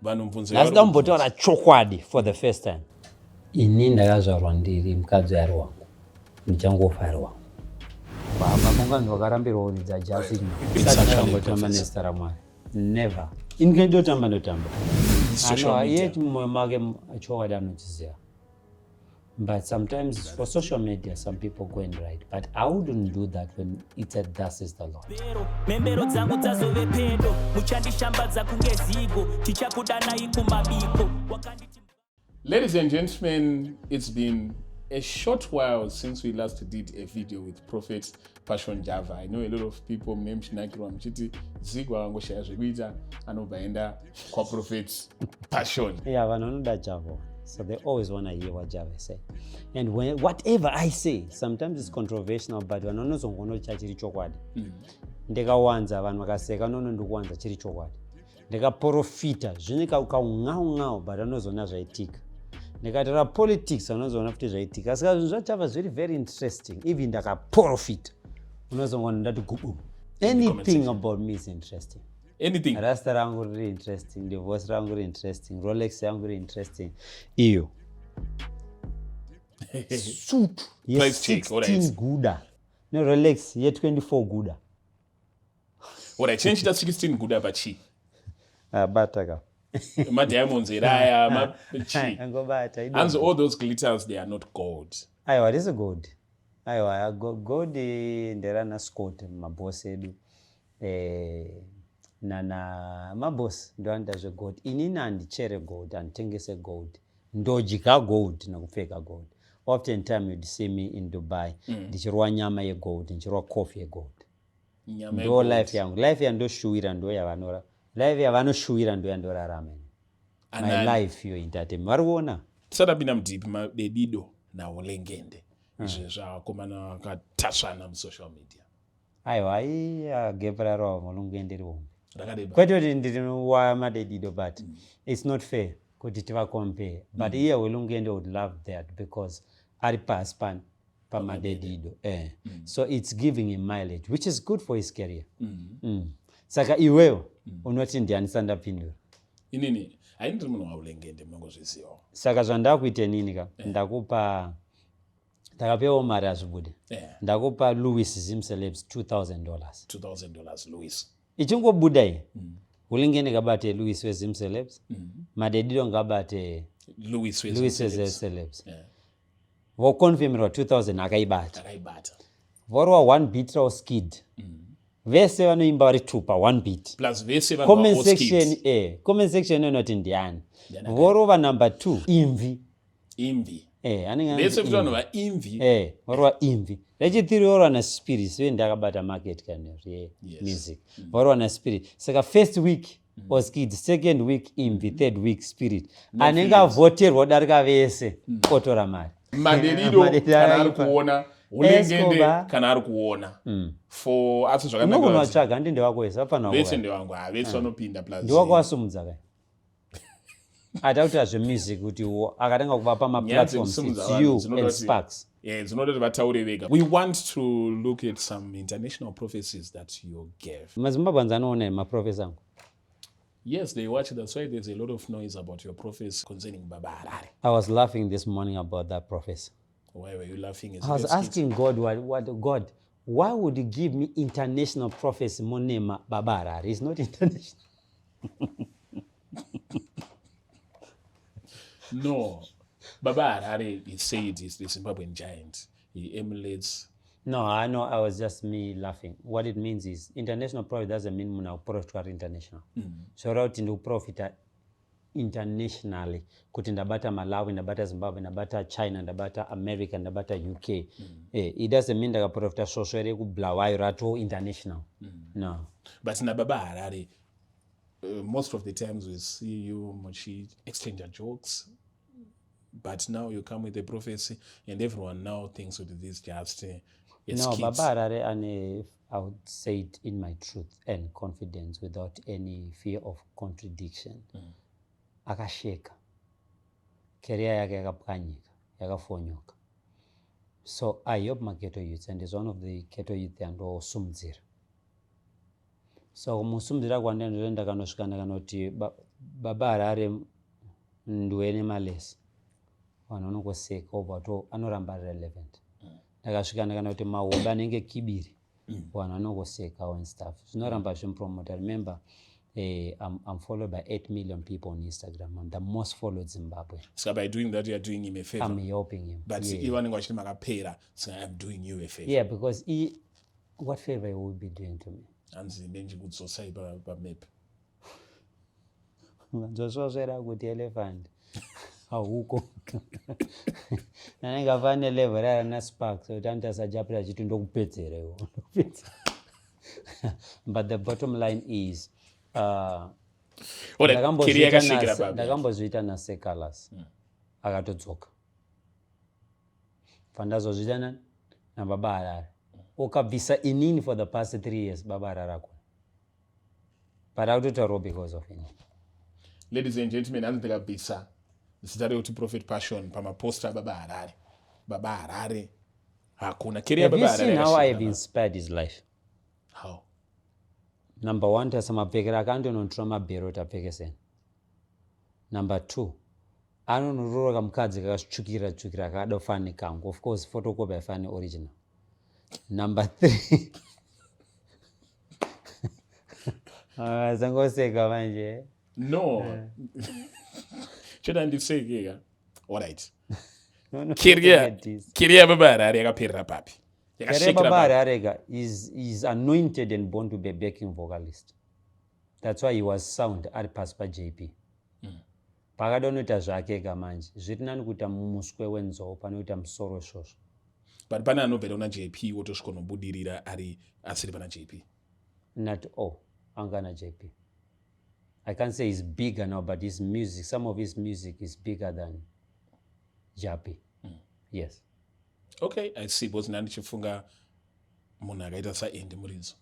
Vanhu mubvunzo. Nhasi ndambotaura chokwadi for the first time. Ini ndakazvarwa ndiri mukadzi ari wangu, ndichangofa ari wangu. Baba kunganzi wakarambirwa kuridza jasi ndambotamba nezita raMwari. Never. Ini ndotamba ndotamba. Social Iye media. mumwoyo make chokwadi anochiziva. But sometimes for social media, some people go and write. But I wouldn't do that when it's a thus is the Lord. Mhembero dzangu dzazove pedo, muchandishambadza kunge zigo, tichakudanai kumabiko. Wakanditi. Ladies and gentlemen, it's been a short while since we last did a video with Prophet Passion Java. I know a lot of people mune muchinakirwa muchiti Zigo akangoshaya zvekuita anobva aenda kwaProphet Passion. Yeah, vanhu vanoda Java. So they always want to hear what Java say. And when, whatever I say, sometimes it's controversial, but vanhu vanozongoona kuti chachiri chokwadi. Ndikawanza vanhu vakaseka, nono ndikuwanza chiri chokwadi. Ndikaprofita zvine kaung'au-ng'au, but vanozoona zvaitika. Ndikataura politics, vanozoona futi zvaitika. Saka zvinhu zvaJava zviri very interesting. Even ndakaprofita, unozongoona ndati gubu. Anything about me is interesting. Anything. Rasta rangu riri interesting, divorce rangu riri interesting, Rolex yangu riri interesting. Iyo suit Price check, all ye16 right. guda neRolex ye24 guda. Alright, chinenge chita 16 guda pachii? Bata ka. Madiamonds here aya chii? Angobata. Hanzi all those glitters, they are not gold. Aiwa, risi gold. Aiwa, gold nderana Scott, mabhosi edu, nana mabhosi ndoanoita zvegold. Inini handichere gold, handitengese gold, ndodya gold nekupfeka gold. Often time you'd see me in Dubai ndichirwa nyama yegold, ndichirwa coffee yegold. Nyama Ndo yegold. life yangu, life yandoshuwira ndo yavanora, life yavanoshuwira ndo yandorarama ini. My Anani? life yo entertainment vari kuona. Tisatapinda mudeep, Madedido naOlengende, izvi zvavakomana vakatasvana musocial media. Aiwa, aiya, gap rarova Mulungende rihombe. Rakareba. Kwete kuti ndiri waMadedido, but it's not fair kuti tivacompare, but iye Welungende would love that because ari pasi pani paMadedido, So it's giving him mileage, which is good for his career. Saka iwewo unoti ndiani sandapindura? Inini haini, ndiri munhu waUlengende, munongozvizivawo. Saka zvandakuita inini ka, ndakupa, ndakapewawo mari, azvibude. Ndakupa Louis Zimcelebs $2000. $2000, Louis. Ichingobuda iyi, Hulengende ngabate Louis weZimcelebs, Madedido ngabate Louis. Louis weZimcelebs. weZimcelebs. Voconfirmirwa 2000 akaibata. Akaibata. Vorwa one beat raOskid, vese vanoimba vari two pa one beat. Plus vese vanhu Comment va-Oskid. section, comment section inoti ndiani? Ndiani? Vorova number two, Imvi. Imvi. Anenge anzi Vese futi vanhu Imvi. vaimvi. Vorova Imvi. Rechithree vorova naSpirit, sive ndakabata market kana yemusic. Vorova naSpirit. Saka first week Oskid, second week Imvi, third week Spirit. No Anenge feelings. avhoterwa kudarika vese otora mari. Madedido Madedido kana ari akaipa. kuona, Ulengende Escobar. kana ari kuona for asi Unogona zvakanaka. vatsvaga, handi ndewako wese vafanira. Vese ndewangu, ha, vese vanopinda plus. Ndiwako wasumudza kai ata kuita zvemusic kuti akatanga kuvapa Nyaya maplatforms. dzekusimudza It's vanhu you dzinoda and Sparks. Yeah, dzinoda kuti vataure vega. We want to look at some international prophecies that you gave. MaZimbabweans anoona maprofesi angu? Yes, they watch. That's why there's a lot of noise about your prophecy concerning Baba Harare. I was laughing this morning about that prophecy. Why were you laughing? Is I was it a skit? Asking God, what, God, why would you give me international prophecy monema Baba Harare? It's not international. No, Baba Harare, he said, is the Zimbabwean giant. He emulates. No, I know. I was just me laughing. What it means is international prophet doesn't mean muna kuprofitwa ari international. Zvoreva kuti ndikuprofita internationally, kuti ndabata Malawi, ndabata Zimbabwe, ndabata China, ndabata America, ndabata UK. It doesn't mean ndakaprofita svosvo rekuBulawayo rato international. No. But naBaba Harare, most of the times we see you muchi exchange jokes, but now you come with a prophecy and everyone now thinks that this just a No, skit. Baba Harare ane, I would say it in my truth and confidence without any fear of contradiction. Akasheka. Career yake yakapwanyika, yakafonyoka. So I hope maghetto youths, and is one of the ghetto youth yandosumudzira. So kumusumudzira kwandinoenda, ndakanosvika ndakanoti Baba Harare ndwe nemalesi, vanhu vanongoseka, obva to anoramba ari relevant. Ndakasvika ndakana kuti mahombe anenge kibiri, vanhu vanongoseka and stuff, zvinoramba zvimupromota. Remember, I'm followed by 8 million people on Instagram. I'm the most followed Zimbabwe. Saka by doing that, you are doing him a favor. I'm helping him. But ivo vanenge vachiti makapera, saka I'm doing you a favor. Yeah, because he, what favor he will be doing to me? Hanzi ndinjikudzosai pamap. Nzosvosvera kuti elephant hauko, nanenge afane level rana Sparks kuti anoita saJah Prayzah achiti ndokupedzera iwo, ndokupedzera. But the bottom line is Career yakasvikira papi? Ndakambozviita naSeh Calaz, akatodzoka. Pandazozviita nani naBaba Harare, ukabvisa inini for the past 3 years, Baba Harare akona, but akutotaurawo because of inini. Ladies and gentlemen, hanzi ndikabvisa zita rekuti Prophet Passion pamaposta aBaba Harare, Baba Harare hakuna. Career Have you Baba seen Harare how I yakasvikira have inspired his life? How? Number one, tasa mapfekero akandonotora mabhero kuti apfekeseni. Number two, anonorora kamukadzi kakasvukira tsvukira kakada kufanana nekangu. Of course photocopy haifani original. Number three, ah, sangoseka manje. No, choda ndisekeka. Alright. No, Career this. Career yaBaba Harare yakaperera papi? Kare Yakasvikira Baba papi? Hararega is anointed and born to be a backing vocalist. That's why he was sound ari pasi paJP. Pakada unoita zvake ega manje, zviri nani kuita muswe wenzou panoita musoro wesvosvo. But pane anobvera kuna JP wotosvika unobudirira ari asiri pana JP? Not all anga na JP. I can't say he's bigger now, but his music, some of his music is bigger than JP, yes. Okay, I see, because ndandichifunga munhu akaita saAndy Muridzo.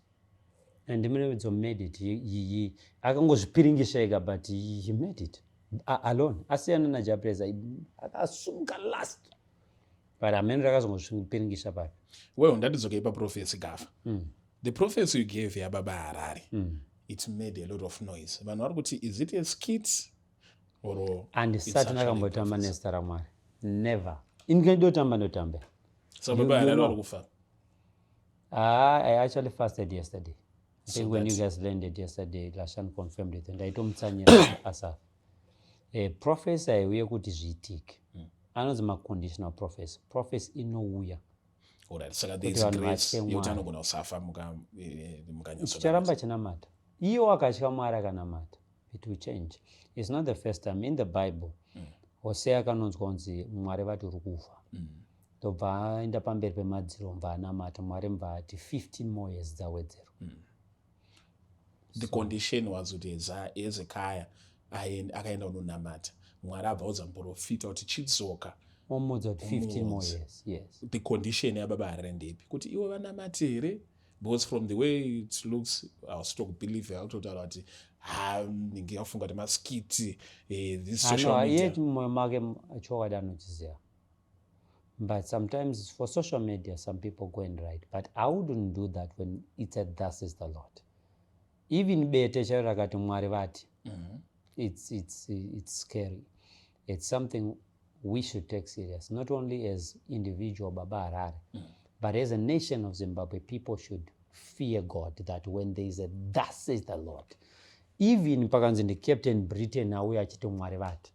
And Muridzo made it. Akangozvipiringisha ega, but he made it alone. Asiyana naJah Prayzah, akasumuka last, but hamene rakazongozvipiringisha papi. Well, ndatidzokei paprophecy gafa. The prophecy you gave yaBaba Harare, it made a lot of noise. Vanhu vari kuti, is it a skit or Handisati ndakambotamba nezita raMwari, never. Ini ndotamba ndotambe. So Baba Harare vari kufa? Ah, I actually fasted yesterday. I So think when you that's- guys landed yesterday, Lashan confirmed it. Ndaitomutsanyira asafa. Prophecy haiuye kuti zviitike. Anonzi maconditional prophecy. Prophecy inouya. Alright, saka there is Kuti vanhu grace vatye yekuti Mwari. anogona kusafa mukanyatso Chicharamba chinamata. Iwo akatya Mwari akanamata, it will change. It's not the first time in the Bible. Hosea akanonzwa kunzi Mwari vati uri kufa. Ndobva aenda pamberi pemadziro, mubva anamata Mwari, mubva ati 15 more years dzawedzerwa. The condition was kuti Hezekiah akaenda kunonamata, Mwari abva audza muprofita kuti chidzoka. Omudza kuti 15 more Umuudze. years, yes. The condition yaBaba Harare ndeipi? Kuti ivo vanamate here? Because from the way it looks, hausitokubelieve, akutotaura kuti ha, ndinge yafunga kuti maskit, this social Ano iye media. mumwoyo make chokwadi anochiziva, but sometimes for social media some people go and write, but I wouldn't do that when it's a "thus is the Lord". Even bete chairo rakati Mwari vati, it's scary. It's something we should take serious, not only as individual Baba Harare, but as a nation of Zimbabwe. People should fear God, that when there is a "thus says the Lord", even pakanzi ndiCaptain Britain auya achiti Mwari vati,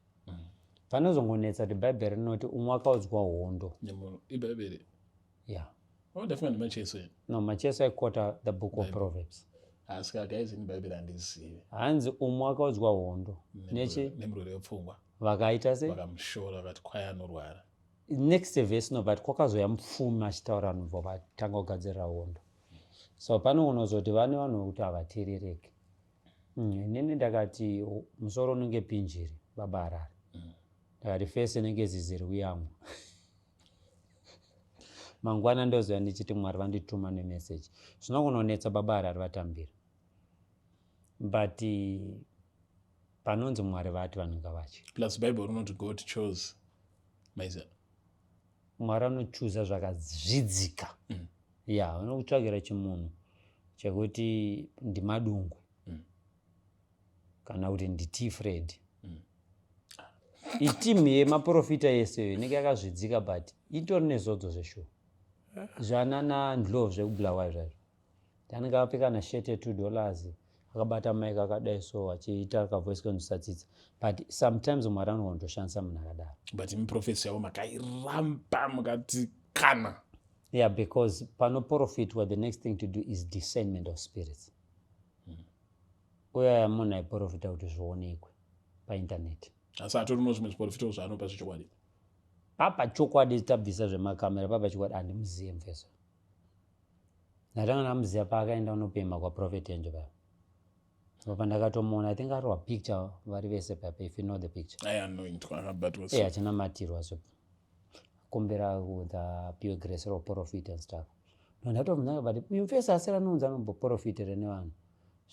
panozongonetsa kuti Bhaibheri rinoti umwe akaudzwa hondo. Ibhaibheri? Yeah. Oh, ndafunga ndiMacheso. No, Macheso aiquota the Book of Proverbs. Asi guys, ini Bhaibheri handizivi. Hanzi umwe akaudzwa hondo nechi Nemurwere wepfungwa. Vakaita sei? Vakamushora, vakati kwai anorwara. Next verse inobva ti kwakazoya mupfumi achitaura, vanhu vatanga kugadzirira hondo. So pano unozoti vane vanhu vekuti havateerereki. Inini ndakati musoro unenge pinjiri Baba Harare. Ndakati face inenge zizi rikuyamwa. Mangwana ndoziva ndichiti Mwari vandituma nemeseji. Zvinokunonetsa, Baba Harare vatambira, but panonzi Mwari vati, vanhu ngavatye. Plus Bible rinoti God chose maiziva. Mwari anochuza zvakazvidzika. Ya, vanokutsvagira chimunhu chekuti ndimadungwe. Kana kuti ndiT Fred. Itimu yemaprofita yese iyo inenge yakazvidzika, but itori nezodzo zveshuwa. Zvanana Ndlovu zvekubulawayo zvaizvo, anenge akapfeka na shirt ye$2, akabata mic akadai so, achiita kavoice kanzwisa. But sometimes Mwari anogona kutoshandisa munhu akadaro. But muprophecy yavo makairamba, mukati kana. Yeah, because panoprofitwa, the next thing to do is discernment of spirits. Uya munhu aiprofita kuti zvionekwe paintaneti. Asi atorino zvimwe zviprofita zvaanopa zvechokwadi? Papa chokwadi, tabvisa zvemakamera, papa chokwadi handimuziye mufeso. Ndatanga ndamuziva paakaenda unopemha kwaProphet Angel papa. Papa ndakatomuona, I think arwa picture vari vese papa, if you know the picture. I anoint akabatwa. E, achinamatirwa, so kumbira kuti apiwe grace roprofit and stuff. No, ndatomuzanga, but uyu mufesi asiri anonzi anomboprofitere nevanhu,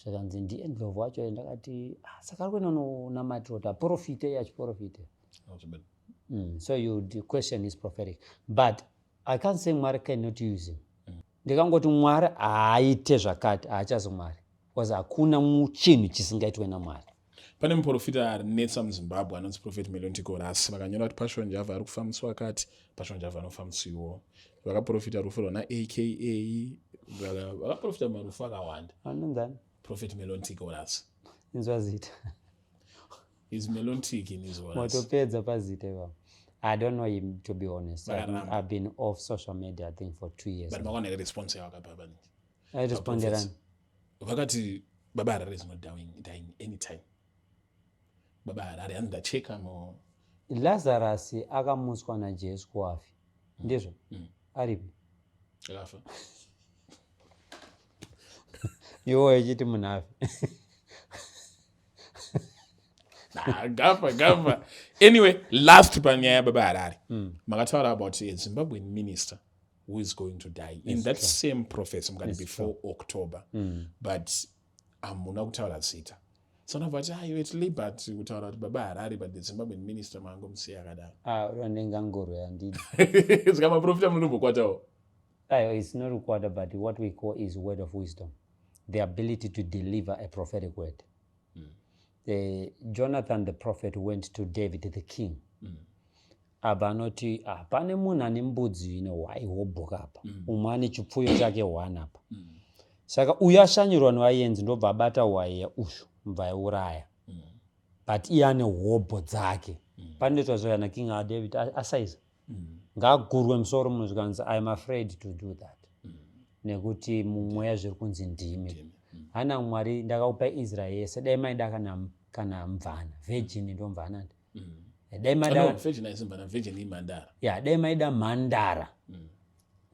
zvakanzi ndiEndlove wacho. Ndakati, "Ah, saka ari kuenda unonamatira kuti aprofite, iye achiprofite." So you question is prophetic, but I can't say Mwari cannot use him. Ndikangoti Mwari haaite zvakati, haachazi Mwari, because hakuna chinhu chisingaitwe naMwari. Pane muprofita arinetsa muZimbabwe anonzi Prophet Mellon Korasi. Vakanyora kuti Passion Java ari kufa musi wakati, Passion Java anofa musiwo. Vakaprofita rufu rwana aka, vakaprofita marufu akawanda. Anonzani? Prophet Mellon Korasi. Inzwa zita. Is Mellontic in his words. Motopedza pazita ipapo. I don't know him, to be honest. I've been off social media, I think, for 2 years. But makaona response yavakapa pani? Airesponderani? Vakati Baba Harare is not dying anytime. Baba Harare hanzi ndacheka mo. Lazarus akamutswa naJesu kuwafi, ndizvo? Mm. Aripi? Akafa. Iwo echiti munhu afi. Nah, gafa gafa. Anyway, last panyaya yababa Harare, makataura about a Zimbabwean minister who is going to die in that same prophecy, mukati before October, but hamuna kutaura zita. So ndabva ti ayo at liberty kutaura kuti Baba Harare, but the Zimbabwean minister mangomusiya akadaro. Ah, ndingangorwe, handidi. Saka maprofita munombokwatawo? Ayo, it's not required, but what we call is word of wisdom, the ability to deliver a prophetic word. Jonathan the prophet went to David the king. Abva anoti, ah, pane munhu ane mbudzi ine hwai hobhoka apa, umwe ane chipfuyo chake hwani apa. Saka uyu ashanyirwa nevaenzi, ndobva abata hwai uyu, mubva aiuraya, but iye ane hobho dzake. Panoitwa zvoyana King David asaiza ngaagurwe musoro munhu. Zvikanzi, "I am afraid to do that, nekuti mumweya zviri kunzi ndimi hana Mwari ndakaupa Israeri yese. Dai maida kana mvana virgin, ndomvana dai maida." No, virgin haisi mvana, virgin imhandara. Ya, dai maida mhandara,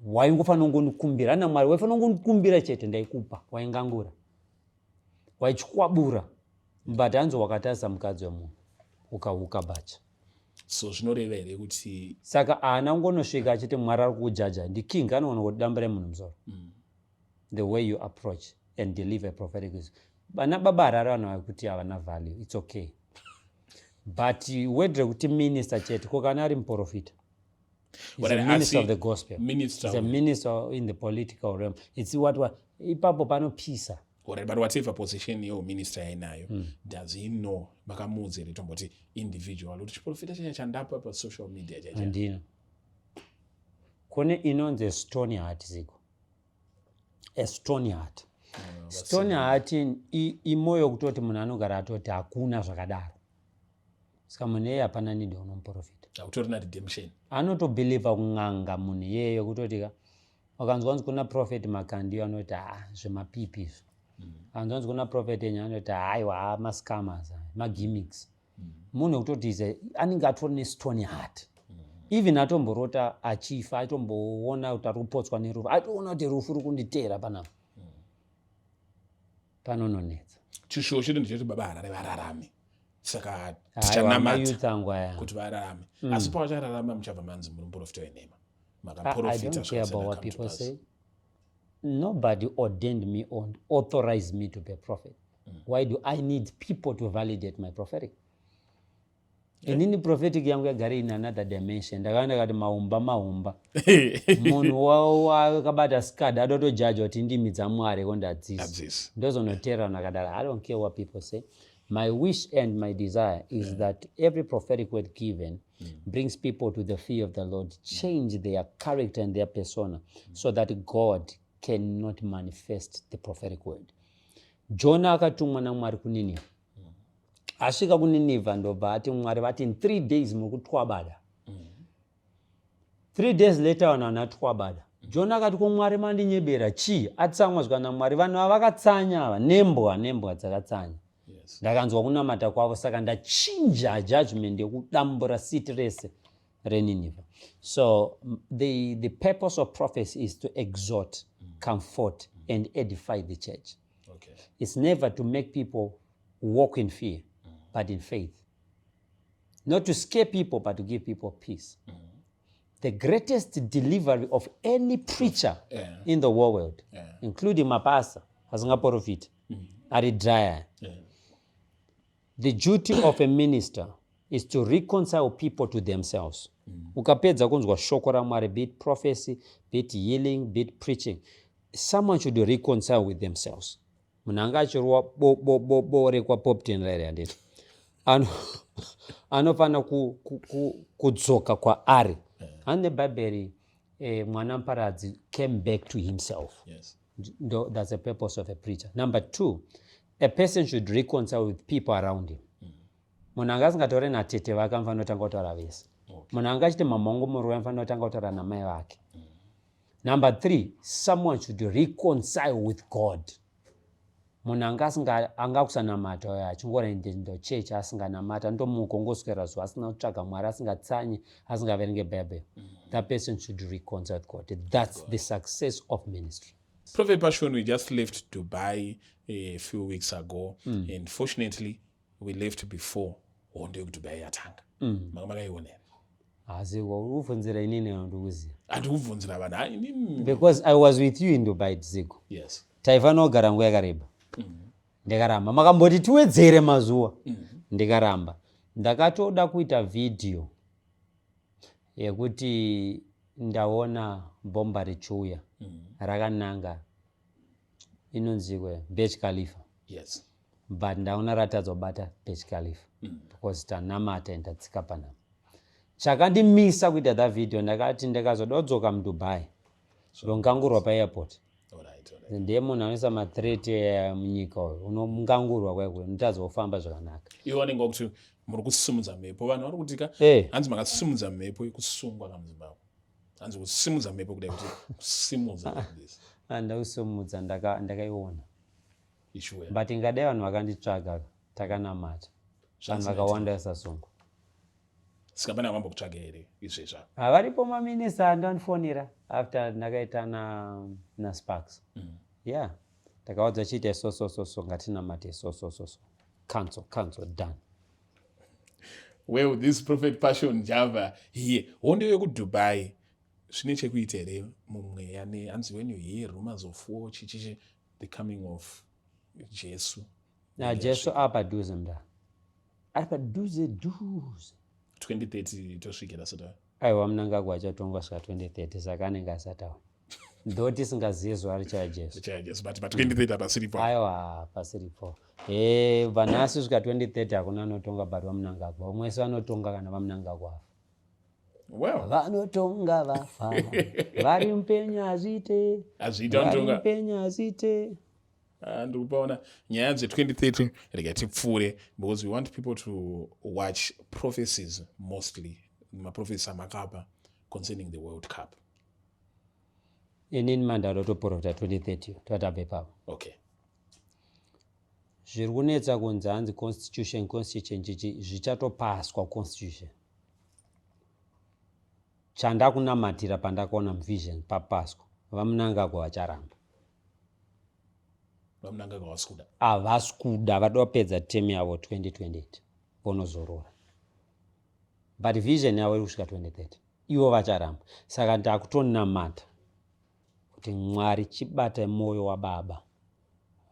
waingofanira kungondikumbira. Hana Mwari, waifanira kungondikumbira chete, ndaikupa. Waingangura, waichikwabura, but hanzi wakatarisa mukadzi wemunhu, ukahuka bacha. So zvinoreva here kuti Saka haana kungonosvika achiti Mwari ari kukujaja. Ndiking anoona kuti damba remunhu musoro. The way you approach and deliver prophetic wisdom. Vana Baba Harare, vanhu vakuti havana value, it's okay, but word rekuti minister chete, ko kana ari muprofita? He's a minister of the gospel. Minister. He's a minister in the political realm. It's what ipapo panopisa. Alright, but whatever position yeminister yainayo, does he know? Makamuudza here, tomboti individual, kuti chiprofita chanya chandapa pasocial media chacha? Handina. Kune inonzi stony heart ziko, a stony heart. Stony heart imoyo kutoti munhu anogara atoti hakuna zvakadaro. Saka munhu iyeye hapana need unomuprofita. Hakutorina redemption. Anotobhilivha kun'anga munhu iyeyo, kutoti ka wakanzwa kunzi kuna Prophet Makandiyo, anoti, "Ha, zvemapipi izvo." Akanzwa kunzi kuna Prophet Enya, anoti, "Haiwa, ha, mascammers, magimmicks." Munhu wekutoti anenge atori nestony heart. Even atomborota achifa, atomboona kuti ari kupotswa nerufu, atoona kuti rufu ruri kunditeera panapa, panononetsa. Chishuwo chedu ndechekuti Baba Harare vararame, saka Aiwa, tichanamata mayouth angu aya. kuti vararame. Asi pavachararama, muchabva manzi muri muprofita wenhema. I Makaprofita don't care about what people say. Nobody ordained me or authorized me to be a prophet. Why do I need people to validate my prophetic? Inini prophetic yangu yagara in another dimension. Ndakanga ndakati maumba maumba. Munhu wakabata skad adotojaja kuti ndimi dzaMwari kondadzisi. Adzisi. Ndozonotera vanhu akadaro. I don't care what people say. My wish and my desire is that every prophetic word given brings people to the fear of the Lord, change their character and their persona so that God cannot manifest the prophetic word. Jona akatumwa naMwari kuNinivha. Asvika kuNinivha, ndobva ati Mwari vati in 3 days muri kutwabada. 3 days later, vanhu vana twabada. Jona akati, "Ko Mwari mandinyebera chii?" Atsamwa zvikana, "Mwari, vanhu ava vakatsanya ava, nembwa, nembwa dzakatsanya. Ndakanzwa kunamata kwavo, saka ndachinja judgment yekudambura city rese reNinivha." So the purpose of prophecy is to exhort, comfort and edify the church. It's never to make people walk in fear, but in faith, not to scare people, but to give people peace. The greatest delivery of any preacher in the world, including mapasa asingaprofita ari dry, the duty of a minister is to reconcile people to themselves. Ukapedza kunzwa shoko raMwari, be it prophecy, be it healing, be it preaching, someone should reconcile with themselves. Munhu anga achirova bo rekwaPoptain rairi, handiti? Anofanira kudzoka kwaari. Handi nebhaibheri, mwana muparadzi came back to himself? Yes. No, that's the purpose of a preacher. Number two, a person should reconcile with people around him. Munhu anga asingatauri natete vake, anofanira kutanga kutaura vese. Munhu anga achiti, "Mama wangu murume," anofanira kutanga kutaura namai vake. Number three, someone should reconcile with God. Munhu anga asinga anga kusanamata uyo, achingorende chechi asinganamata, ndomuka ongoswera zuva asina kutsvaga Mwari, asingatsanyi, asingaverenge Bhaibheri, that person should reconcile with God. That's the success of ministry. Prophet Passion, we just left Dubai a few weeks ago. And fortunately, we left before hondo yekuDubai yatanga. Manga makaiona here? Asi ubvunzira inini, ndikuziva. Handikubvunzira vanhu. Hai, inini. Because I was with you in Dubai, Zigo. Taifanira kugara nguva yakareba, ndikaramba. Makamboti tiwedzere mazuva, ndikaramba. Ndakatoda kuita vhidhiyo yekuti ndaona bhomba richiuya rakananga inonzikwe Burj Khalifa, but ndaona ratadza kubata Burj Khalifa because tanamata and tatsika panapa. Chakandimisa kuita that video, ndakati ndikazoda kudzoka muDubai, ndongangurwa paairport. Ndiye munhu anoisa mathreat munyika uyu, unomungangurwa kwaiko, unotadza kufamba zvakanaka. Ivo vanenge vakuti muri kusimudza mhepo. Vanhu vari kutika hanzi makasimudza mhepo yekusungwa kamuZimbabwe. Hanzi kusimudza mhepo kudai, kuti kusimudza this. Handausimudza, ndakaiona. Ishuwa. But ingadai vanhu vakanditsvaga, takanamata, vanhu vakawanda vasasungwa. Saka pane avambokutsvaga here izvezva? Havaripo maminista andandifonera after ndakaita naSparks. Yeah, ndakaudza chiita so so so so, ngatinamate so so so so, cancel, cancel, done. Well, this Prophet Passion Java here. Hondo yekuDubai zvine chekuita here mumweya ne hanzi when you hear rumors of war, chichichi, the coming of Jesu? Na Jesu apadhuze mnda, ari padhuze dhuze. 2030 tosvikira sota? Aiwa, Mnangagwa achatongwa svika 2030, saka anenge asati awa, though tisingazivi zuva richaya Jesu. Chaya Jesu, but pa2030 hapasiripo. Aiwa, pasiripo. E, vanhasi svika 2030 hakuna anotonga but vaMnangagwa. Umwe wese vanotonga kana vaMnangagwa afa. Well, Vanotonga vafa, vari mupenyu hazviite. Hazviite. Vari vanotonga mupenyu hazviite. Ah, ndiri kupaona nyaya dze2030, rega tipfuure because we want people to watch prophecies, mostly maprophecies amakapa concerning the World Cup. Inini mandada kutoprofita 2030, totabva ipapo. Okay. Zviri kunetsa kunzi hanzi constitution, constitution, chichi zvichatopaswa constitution. Chandakunamatira pandakaona muvision, papaswa, vaMnangagwa vacharamba. VaMnangagwa havasi kuda? Havasi kuda, vada kupedza term yavo 2028, vonozorora, but vision yavo iri kusvika 2030, ivo vacharamba. Saka ndakutonamata kuti Mwari chibata mwoyo wababa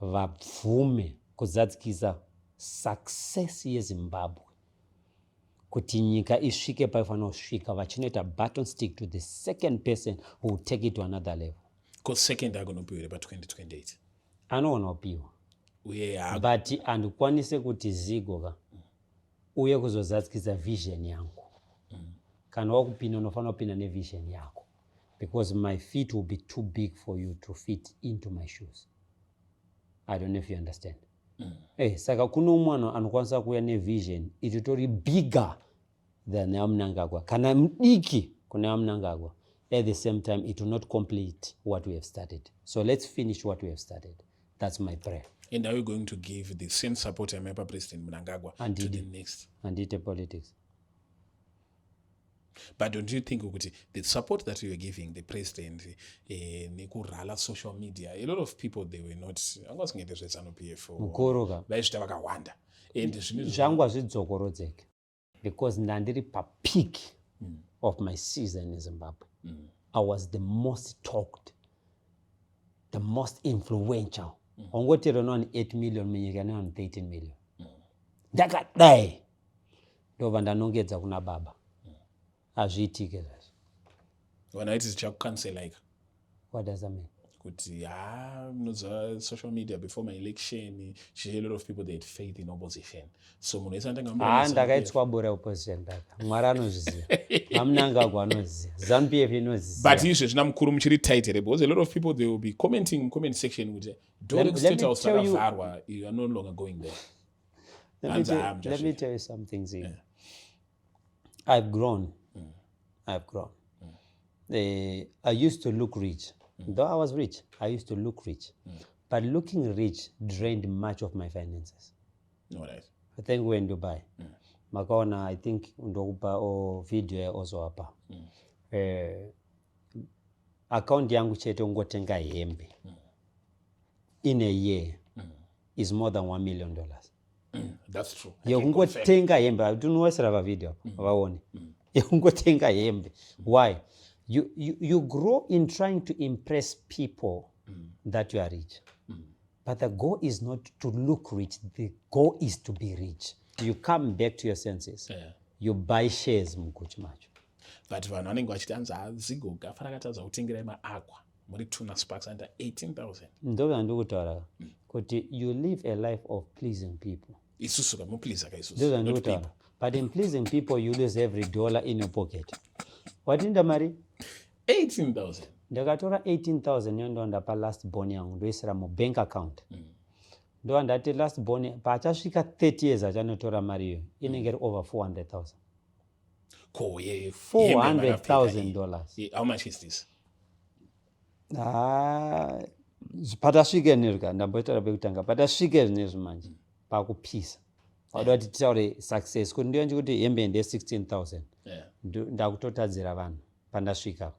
vabvume kuzadzikisa success yeZimbabwe, kuti nyika isvike paifanira kusvika, vachinoita baton stick to the second person who will take it to another level. Ko second agonopiwa here pa2028? Anoona kupiwa. Uye But handikwanise kuti Zigo ka uye kuzozadzikisa vision yangu. Kana wakupinda, unofanira kupinda nevision yako, because my feet will be too big for you to fit into my shoes. I don't know if you understand. Saka kuno mwana anokwanisa kuuya nevision itotori bigger than yaMnangagwa kana mudiki kuna yaMnangagwa. At the same time, it will not complete what we have started. So let's finish what we have started. That's my prayer. And are you going to give the same support yamaipa President Mnangagwa to Handidi. the next? Handiite politics. But don't you think kuti the support that you were giving the president, nekurala social media, a lot of people, they were not, anga vasingaite zveZANU PF? Mukuru ka. Vaizvita vakawanda and zvine Zvangu hazvidzokorodzeke because ndandiri papeak of my season in Zimbabwe. I was the most talked, the most influential. Wangotero nevanhu 8 million munyika, nevanhu 13 million. Ndakadai ndobva ndanongedza kuna baba. Hazviitike zvazvo. Vanhu vaiti zvichakucancelaika. What does that mean? Kuti ha, munoziva social media before my election, a lot of people, they had faith in opposition, so munhu wese anotanga. Ha, ndakaitswa bura opposition daka. Mwari anozviziva, aMnangagwa anoziva, ZANU PF inoziva. But izvezvi namukuru muchiri tight here? Because a lot of people, they will be commenting in comment section kuti door Let State me House tell you- rakavharwa, you are no longer going there. Let me tell you something, Zee. I've grown. I've grown. I used to look rich. Though I was rich, I used to look rich. But looking rich drained much of my finances. All right. I think we're in Dubai. Makaona, I think ndokupa o video yaozoapa. Account yangu chete ungotenga hembe in a year is more than $1 million. That's true. I can confirm. Yekungotenga hembe, tinowesera pavideo apa vaone, yekungotenga hembe. Why? You grow in trying to impress people that you are rich, but the goal is not to look rich. The goal is to be rich. You come back to your senses. You buy shares muGucci macho. But vanhu vanenge vachiti anzi aZigo gafa rakatadza kutengerai maAqua muri tuna Sparks under 18,000. Ndo zvandikutaura kuti you live a life of pleasing people. Isusu kamupleasa ka isusu, Ndo not zvandikutaura. people. But in pleasing people, you lose every dollar in your pocket. Watinda mari? 18,000. Ndakatora 18,000 yo, ndapa last born yangu, ndoisira mubank account. Ndova ndati last born paachasvika 30 years achanotora mari iyo, inenge iri over 400,000. Ko ye $400,000. How much is this? Ah, patasvike nezvi, ndambotaura pekutanga, patasvike zvinezvi manje pakupisa, wada kuti titaure success kuti ndiyo kuti hembe nde 16,000. Ndakutotadzira vanhu pandasvika.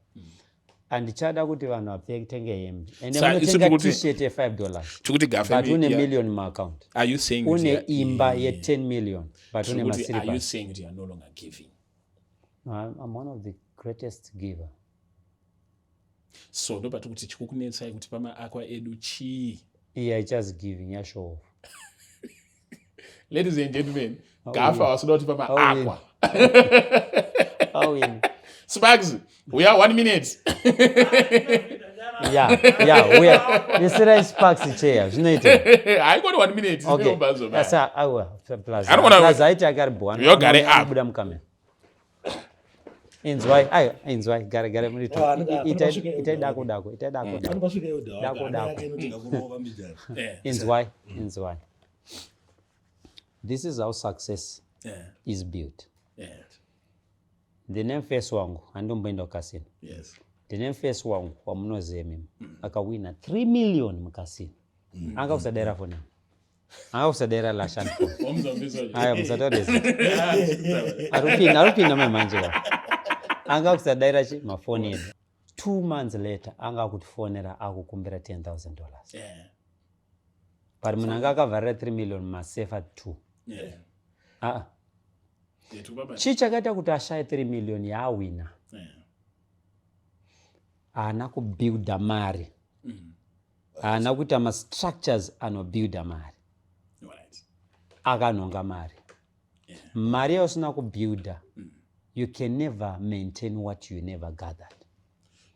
Handichada kuti vanhu vapfeke hembe ende munotenga T-shirt ye$5, Tikuti gafa but une million muaccount. Are you saying kuti Une imba ye10 million, but une tikuti are you maslippers. Saying kuti you are no longer giving? No, I'm one of the greatest giver. So ndobva tikuti chikukunetsai kuti pamaAqua edu chii? Iya, just giving yashow off. Ladies and gentlemen, gafa wasuda kuti pamaAqua. Awin. Sparks, we are one minute. Ya, uya isirai Sparks chair, zvinoita. Haikoni one minute. Okay. Zvinobva. Asa aiwa, plus I don't wanna- plus aiti akaribwa. Yogare up. Buda mukamera. Inzwai, aiwa, inzwai, gare gare muri tu. Ah, anopasvika Itai dako dako, itai dako dako. Anopasvika Elder. Dako, Wake dako. yake inotenga kurova mbijana. Inzwai, inzwai. This is how success is built. Ndine mufesi wangu, handomboenda kucasino. Ndine mufesi wangu wamunoziva mimi, akawina 3 million mucasino. Anga kusadera foni yangu, anga kusadera lashani foni. Wamuzambisa. Aya, musataure zita. Ari kupinda mamanje ka. Anga kusadaira chi mafoni edu. 2 months later anga kutifonera akukumbira $10,000. But munhu anga akavharira 3 million masefa 2. Aa. Tukubaba. Chii chakaita kuti ashaye 3 million yaawina? Haana kubuilda mari. Haana kuita mastructures anobuilda mari. Akanhonga mari. Mari yausina kubuilda, you can never maintain what you never gathered.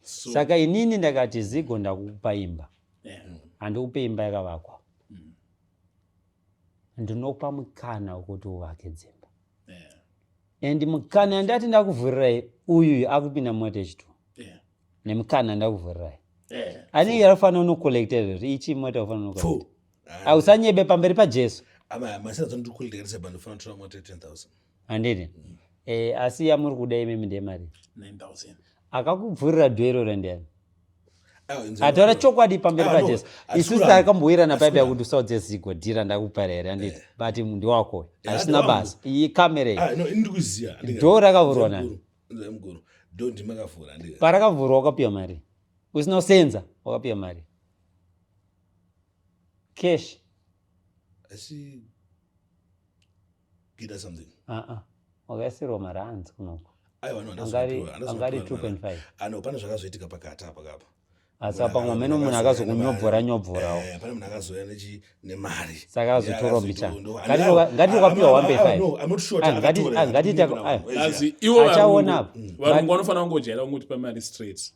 So, Saka inini ndakati, Zigo, ndakukupa imba. Handikupe imba yakavakwa. Ndinokupa mukana wekuti uvake dzimba. And mukana yandati ndakuvhurirai uyu akupinda mumota yechitu nemukana ndakuvhurirai anenge anofanira unocollecta izvozvo, ichi mota ufanira unocollecta. Ausanyebe pamberi paJesu. Handiti? Asi yamuri kuda imimi ndemari 9000. Akakubvurira door iroro ndiani? Ataura chokwadi pamberi paJesu. Isusu takambowirirana paipi yakuti usaudze Zigo dhira ndakupara here, handiti? But ndiwako, hazvisina basa. Iyi kamera iyi, door rakavhurwa nani? Parakavhurwa wakapiwa mari usina kusenza, wakapiwa mari cash? Asi kuita something. Aa, wakaisirwa marands kunoko. Aiwa, no. Angari 2.5. Ano pane zvakazoitika pakati apa kapa. Asi pamwe mene munhu akazokunyobvora nyobvorawo. Pane munhu akazouya nemari. Saka akazotorwa mbichana. Ngati wakapiwa 1.5, ngati Asi ivo achaona apa. Varungu vanofanira kungojaira kungotipa mari straight.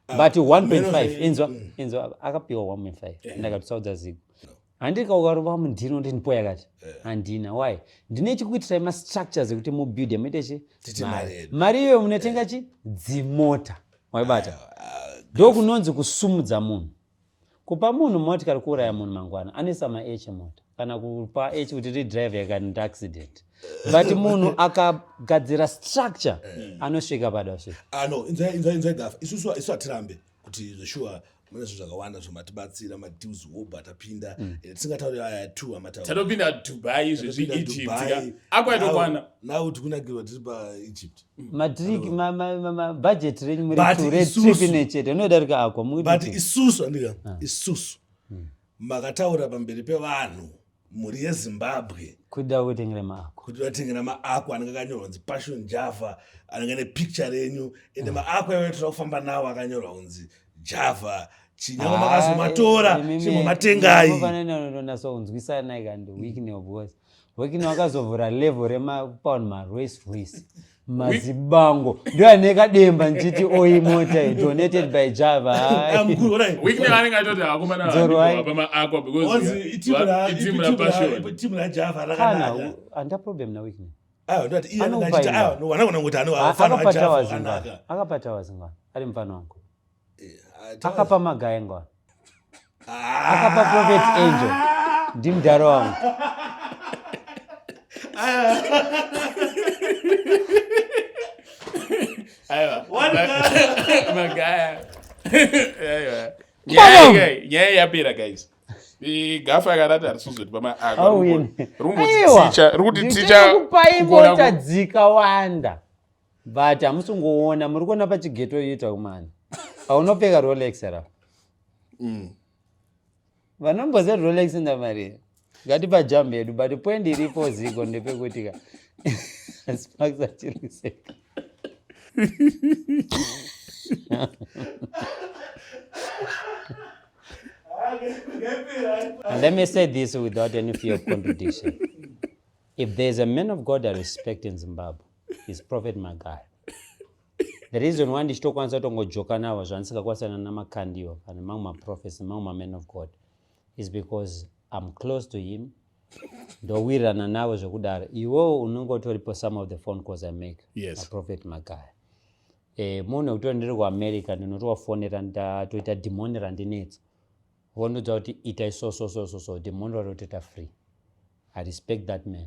But 1.5, inzwa, inzwa, akapiwa 1.5, ndakatisaudza Zigo, handika ukarova mundino ndi ndipo yakati handina. Why? Ndine chikuitirai mastructures ekuti mubuilde, muite chi Tite mari yedu. Mari iyoyo munotenga chi dzimota, waibata? Ndokunonzi kusumudza munhu. Kupa munhu motikari kuuraya munhu. Mangwana anoisa maH mota kana kupa H kuti ridrive yakaita accident, but munhu akagadzira structure anosvika pada kusvika. Ah, no, inzwai, inzwai, inzwai Gafa. Isusu, isu hatirambe kuti zveshuwa mune zvinhu zvakawanda zvomatibatsira, madeals hobho atapinda. Tisingatauri aya two amataura. Tatopinda Dubai zvezvi, Egypt ka akwaitokwana. Now tikunakirwa tiri paEgypt. Matric budget renyu muri But two retrip nechete unodarika akwa. But isusu, andika, isusu makataura pamberi pevanhu, mhuri yeZimbabwe, kuda kutengera maAqua. Kuti vatengera maAqua anenge akanyorwa kunzi Passion Java, anenge nepicture renyu, ende maAqua iwayo toda kufamba nawo akanyorwa kunzi Java. Chinyangwe makazomatora, chimbomatengai. Unzwisana kandi Wicknell, because Wicknell akazovhura level remapound, maRolls Royce, mazibango, ndo ane kademba nchiti oi mota donated by Java. Ah, mukuru, alright. Wicknell anenge atoti akomana Dzorwai. pamaAqua. Wanzi itimu Passion. Timu raJava Kana rakanaka. Handa problem naWicknell. Aiwa, ndoti iye anenge Anopa achiti imba. aiwa, no, vanagona kungoti ano Akapa aJava Towers akanaka. ngwana, akapa Towers ngwana ari mufana wangu. Towers. Akapa Magaya ngwana, akapa Prophet Angel, ndimudharo wangu. Aiwa, Magaya, aiwa, nyaya yapera, guys. Gafa akarati harisi kuzoti pamaAqua. Awini. Rikutiticha. Ndikupai mota dzikawanda, but hamusi kungoona. Muri kuona pachigeto yoita kumana aunopfeka Rolex ra vanomboziva Rolex ndamari ngatipa jump yedu. But point iripo, Zigo, ndepekuti ka Sparks achiri kuseka. And let me say this without any fear of contradiction. If there's a man of God I respect in Zimbabwe, is Prophet Magaya. The reason why ndichitokwanisa kutongojoka navo zvandisingakwanisana namakandiyo kana mamwe maprophets nemamwe mamen of God is because I'm close to him. Ndowirirana navo zvekudaro. Iwewo unenge utoripo some of the phone calls I make naProphet Magaya. Munhu wekuti ndiri kuAmerica, ndinotovafonera, ndatoita dhimoni randinetsa, vondiudza kuti itai so so so so so, dhimoni ratotoita free. I respect that man.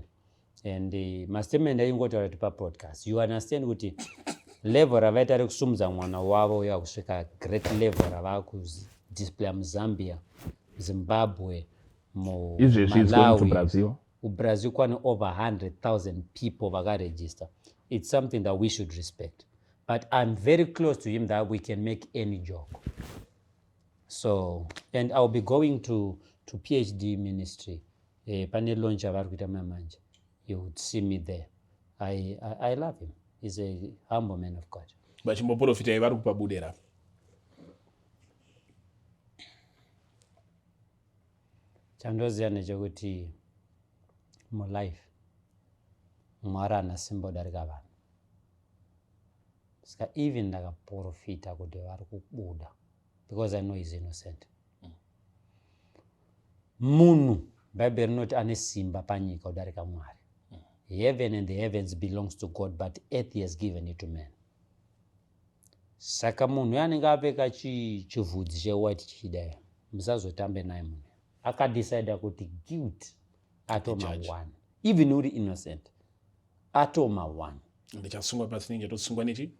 And mastatement aingotaura kuti papodcast, you understand kuti level ravaita rekusumudza mwana wavo uya kusvika great level ravakudisplaya muZambia, Zimbabwe, Izvezvi is going to muMalawi, Brazil. kuBrazil kwane over 100,000 people vakaregister. It's something that we should respect. But I'm very close to him that we can make any joke. So, and I'll be going to PhD ministry. Pane launch yavari kuita mamanje, you would see me there. I love him. He's a humble man of God. Vachimboprofitai vari kupa budera. Chandoziva ndechekuti mulife Mwari haana simba kudarika vanhu. Saka even ndakaprofita kuti vari kubuda, because I know is innocent, munhu. Bhaibheri rinoti ane simba panyika kudarika Mwari. Heaven and the heavens belongs to God, but earth he has given it to man. Saka munhu uyo anenge apfeka chivhudzi chewhite chichidai, musazotambe naye. Munhu akadecida kuti guilt atoma one, even uri innocent, atoma one. Ndichasungwa pasi, nenge tosungwa nechi?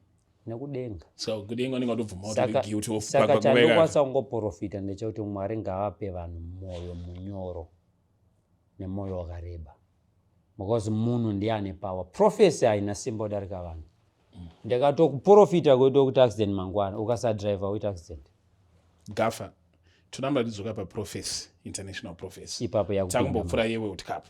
Nekudenga. Saka kudenga unenge watobvuma kuti uri guilty of Saka chandokwanisa kungoprofita ndechekuti Mwari ngavape vanhu mwoyo munyoro nemwoyo wakareba, because munhu ndiye ane power. Prophecy haina simba kudarika vanhu. Ndakatokuprofita kuita kuti accident mangwana, ukasadriver uita accident. Gafa, toramba tidzoka paprophecy, international prophecy. Ipapo yakupinda. Takumbopfuura yeWorld Cup.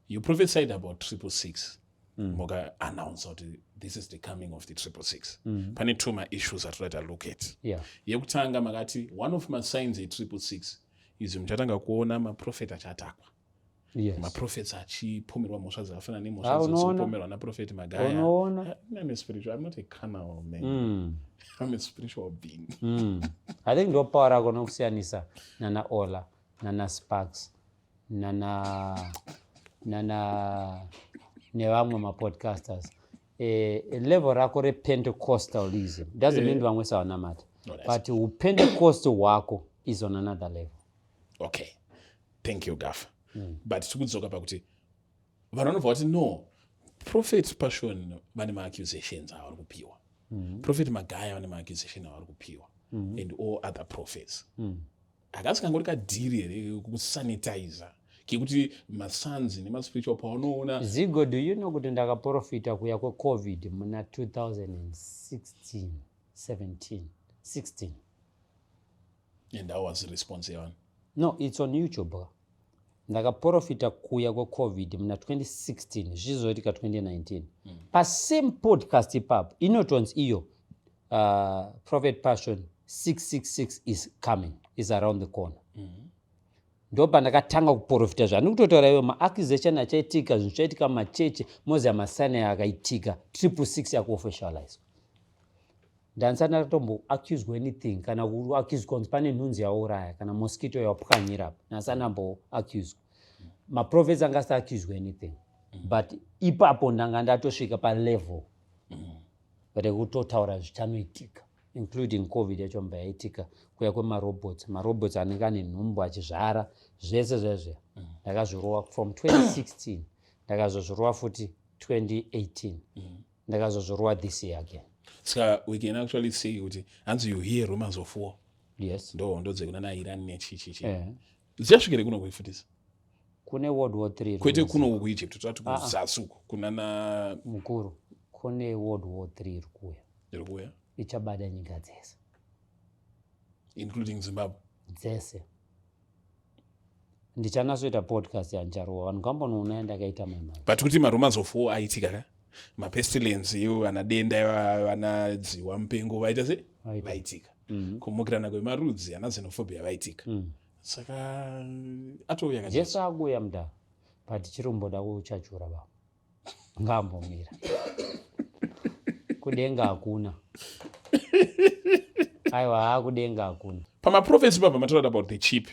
You prophesied about 666, muka announce kuti this is the coming of the 666. Pane two maissues atoda look at. Yekutanga, makati one of masigns e666 izvi muchatanga kuona maprofeti achiatakwa, maprophets achipomerwa mhosva dzakafanana nemhosva Ah, unoona. dzinopomerwa naProphet Magaya. Unoona. I'm a spiritual, I'm not a carnal man. I'm a spiritual being. I think ndo power rako nokusiyanisa nana Ola, nana Sparks, nana nevamwe mapodcasters. Level rako repentecostalism doesn't mean vamwe savanamata, No, that's- but upentecostal hwako is on another level. Okay, thank you, Gafa. But tikudzoka pakuti vanhu vanobva vati, no, Prophet Passion vane maaccusations avari kupiwa, Prophet Magaya vane maaccusation avari kupiwa, and all other prophets. Hakasi kangori kadhiri here kusanitiza kekuti masanzi nemaspiritual paunoona? Zigo, do you know kuti ndakaprofita kuya kweCovid muna 2016, 17, 16? And how was the response yevanhu? No, it's on YouTube. Ndakaprofita kuya kweCovid muna 2016, zvichizoitika 2019. Pasame podcast ipapo inotonzi iyo Prophet Passion 666 is coming, is around the corner. Ndo pandakatanga kuprofita zvandiri kutotaura iwe, maaccusation achaitika, zvinhu zvichaitika mumachechi, moziva masigns akaitika, 666 yakuofficializwa. Ndandisati ndatomboaccuswa anything, kana kuaccuswa kunzi pane nhunzi yauraya kana mosquito yapwanyira apa, ndandisati ndamboaccuswa. Maprophets anga asati accuswa anything, but ipapo ndanga ndatosvika palevel rekutotaura zvichanoitika, including COVID yacho mba yaitika, kuya kwemarobots, marobots anenge ane nhumbu achizvara, zvese zvezve ndakazvirova from 2016. Ndakazozvirova futi 2018, ndakazozvirova this year again. Saka we can actually say kuti hanzi you hear rumors of war? Yes. Ndo hondo dzekuna naIran nechichichi dzichasvikire kuno kuifutisa? Kune World War 3. Kwete kuno kuEgypt, tati kuzasi uko kunana Mukuru, kune World War 3 iri kuuya. Iri kuuya. Ichabata nyika dzese. Including Zimbabwe? Dzese. Ndichanatsoita podcast yandicharowa, vanhu kambonoona ndakaita mamai. But kuti marumors of war aitika ka, mapestilence iwo, vana denda, vana dziwa mupengo vaita se Vaitika. Vaitika. Kumukirana kwemarudzi, ana xenophobia vaitika. Saka atouya ka? Jesu akuuya mudhara, but chiromboda kuchachura vamwe ngambomira. Kudenga hakuna, aiwa, haa, kudenga hakuna. Pamaprophets pabva mataura about the chip,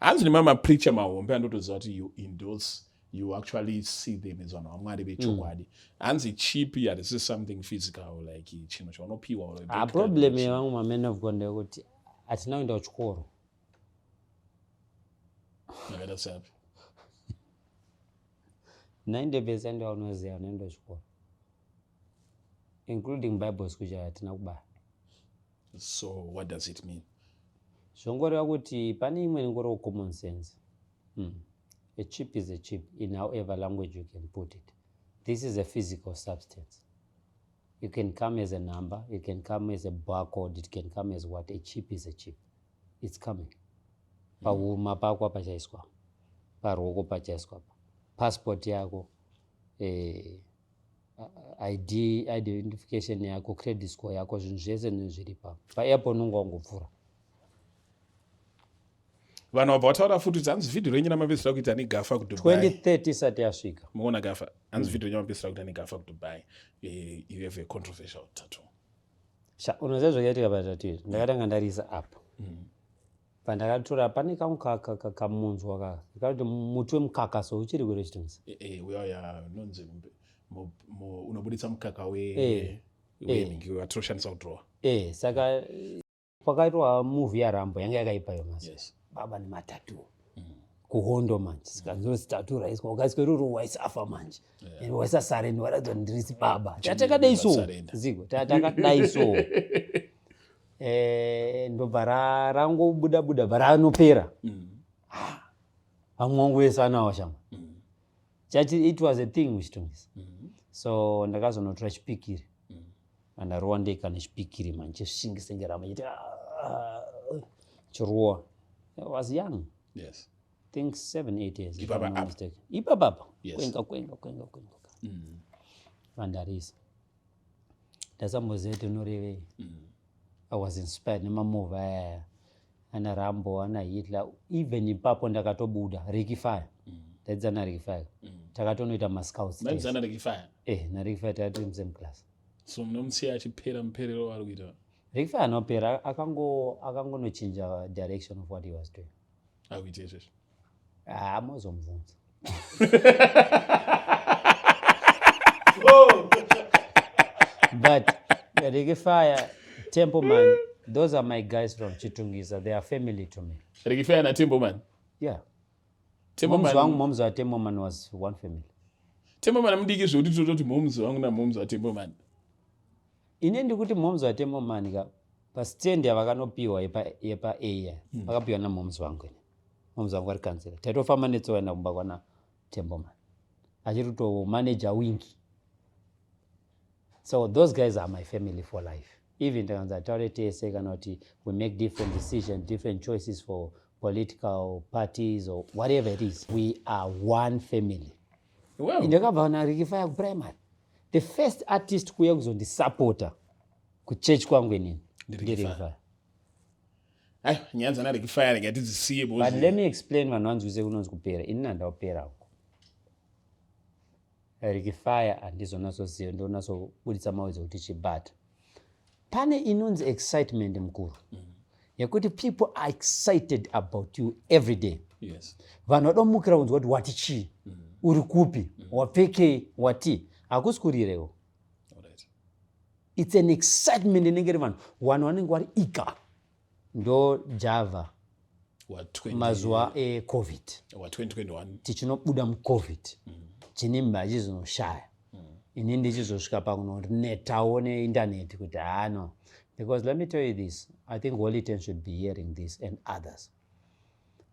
hanzi nemamapreacher mahombe andotoziva kuti you endorse, you actually see them as vanhu vaMwari vechokwadi, hanzi chip harisi something physical, like chinhu chaunopiwa or a Ah, bank card. Problem yevamwe mamen of God ndeyekuti hatina kuenda kuchikoro. Yakaita seapi? 90% vaunoziva vanoenda kuchikoro, including Bible school chaiyo, hatina kubaya. So what does it mean? Zvongoreva kuti pane imwe inongoriwo common sense. A chip is a chip in however language you can put it. This is a physical substance. You can come as a number, you can come as a barcode, it can come as what. A chip is a chip. It's coming. Pahuma pako pachaiswa, paruoko pachaiswa, passport yako, ID, identification yako, credit score yako, zvinhu zvese nezviri ipapo. Paairport unonge wangopfuura. Vanhu vabva vataura futi kuti hanzi vhidhio renyu ramapedzisira kuita negafa kuDubai. 2030 isati yasvika. Muona Gafa, hanzi vhidhio renyu ramapedzisira kuita negafa kuDubai, you have a controversial tattoo. Sha, unoziva zvakaitika patattoo izvi? Ndakatanga ndarisa apa. Pandakatora pane kamwe kamunzwa ka kakati muti wemukaka so uchiri kure chitonzi. Eh, eh, uya uya unonzi unobuditsa mukaka we wenhingi watinoshandisa kudrowa. Eh, saka pakaitwa movie yaRambo yanga yakaipa yo masi. Yes. Baba nematatu. Kuhondo manje saka ndiro tatu raiswa ukaiswa iroro waisafa manje yeah. Waisasarenda waratidza kuti ndiri baba tatakadai so zigo tatakadai so eh, ndobva rangobuda buda bva ranopera ah, vamwe vangu vese vanawo shama chati it was a thing muchitongisa so ndakazonotora chipikiri andarowa ndega nechipikiri manje chishingisenge ramba chiti ah, chirowa. I was young. Yes. Think 7 8 years. Ipapa apa. Ipapa apa. Yes. Kwenga kwenga kwenga kwenga. Vandarisa. Ndasamboziva kuti unorevei. I was inspired nemamovie aya. Ana Rambo, ana Hitler. Even ipapo ndakatobuda Ricky Fire. Ndaidzana naRicky Fire. Takatonoita mascouts. Maidzana Ricky Fire? Eh, naRicky Fire taitori musame class. So munomusiya achipera muperero waari kuita? Ricky Fire anopera akangonochinja direction of what he was doing. Akuita izvezvo? Ah, mozomubvunza. But Ricky Fire, Templeman, those are my guys from Chitungwiza. They are family to me. Ricky Fire na Templeman? Yeah. Templeman. Moms wa Templeman was one family. Templeman mudiki zvekuti tototi moms wangu na moms wa Templeman. Ine ndikuti moms wa Templeman ka pa stand yavakanopiwa yepa A vakapiwa na moms wangu ine. Moms wangu vari councillor. Taitofamba netsoka kumba kwana Templeman. Achiri kuto manager Winky. So those guys are my family for life. Even takanzi taure tese kana kuti we make different decisions, different choices for political parties or whatever it is. We are one family. Wow. Ndakabva na Ricky Fire kuprimary. The first artist kuuya kuzondisapota kuchurch kwangu inini. Ndi Ndi Ricky Ricky Fire. Ai, nyaya dzana Ricky Fire rega tidzisiye But let me explain vanhu vanzwise kunonzi kupera. Inini handakupera uko. Ricky Fire handizonatsoziva ndonatsobuditsa mawedzi kuti chibata. Pane inonzi excitement mukuru. Yekuti people are excited about you every day. Yes. Vanhu vadomukira kunzwa kuti wati chii, uri kupi, wapfekei, wati. Hakusi kurirewo. All right. It's an excitement inenge iri vanhu. Vanhu vanenge vari eager. Ndo Java mazuva eCovid. Wa 2021. Tichinobuda muCovid. Chinimba achizonoshaya. Ini ndichizosvika pakunonetawo neinternet kuti hano. Because let me tell you this, I think Holy Ten should be hearing this and others.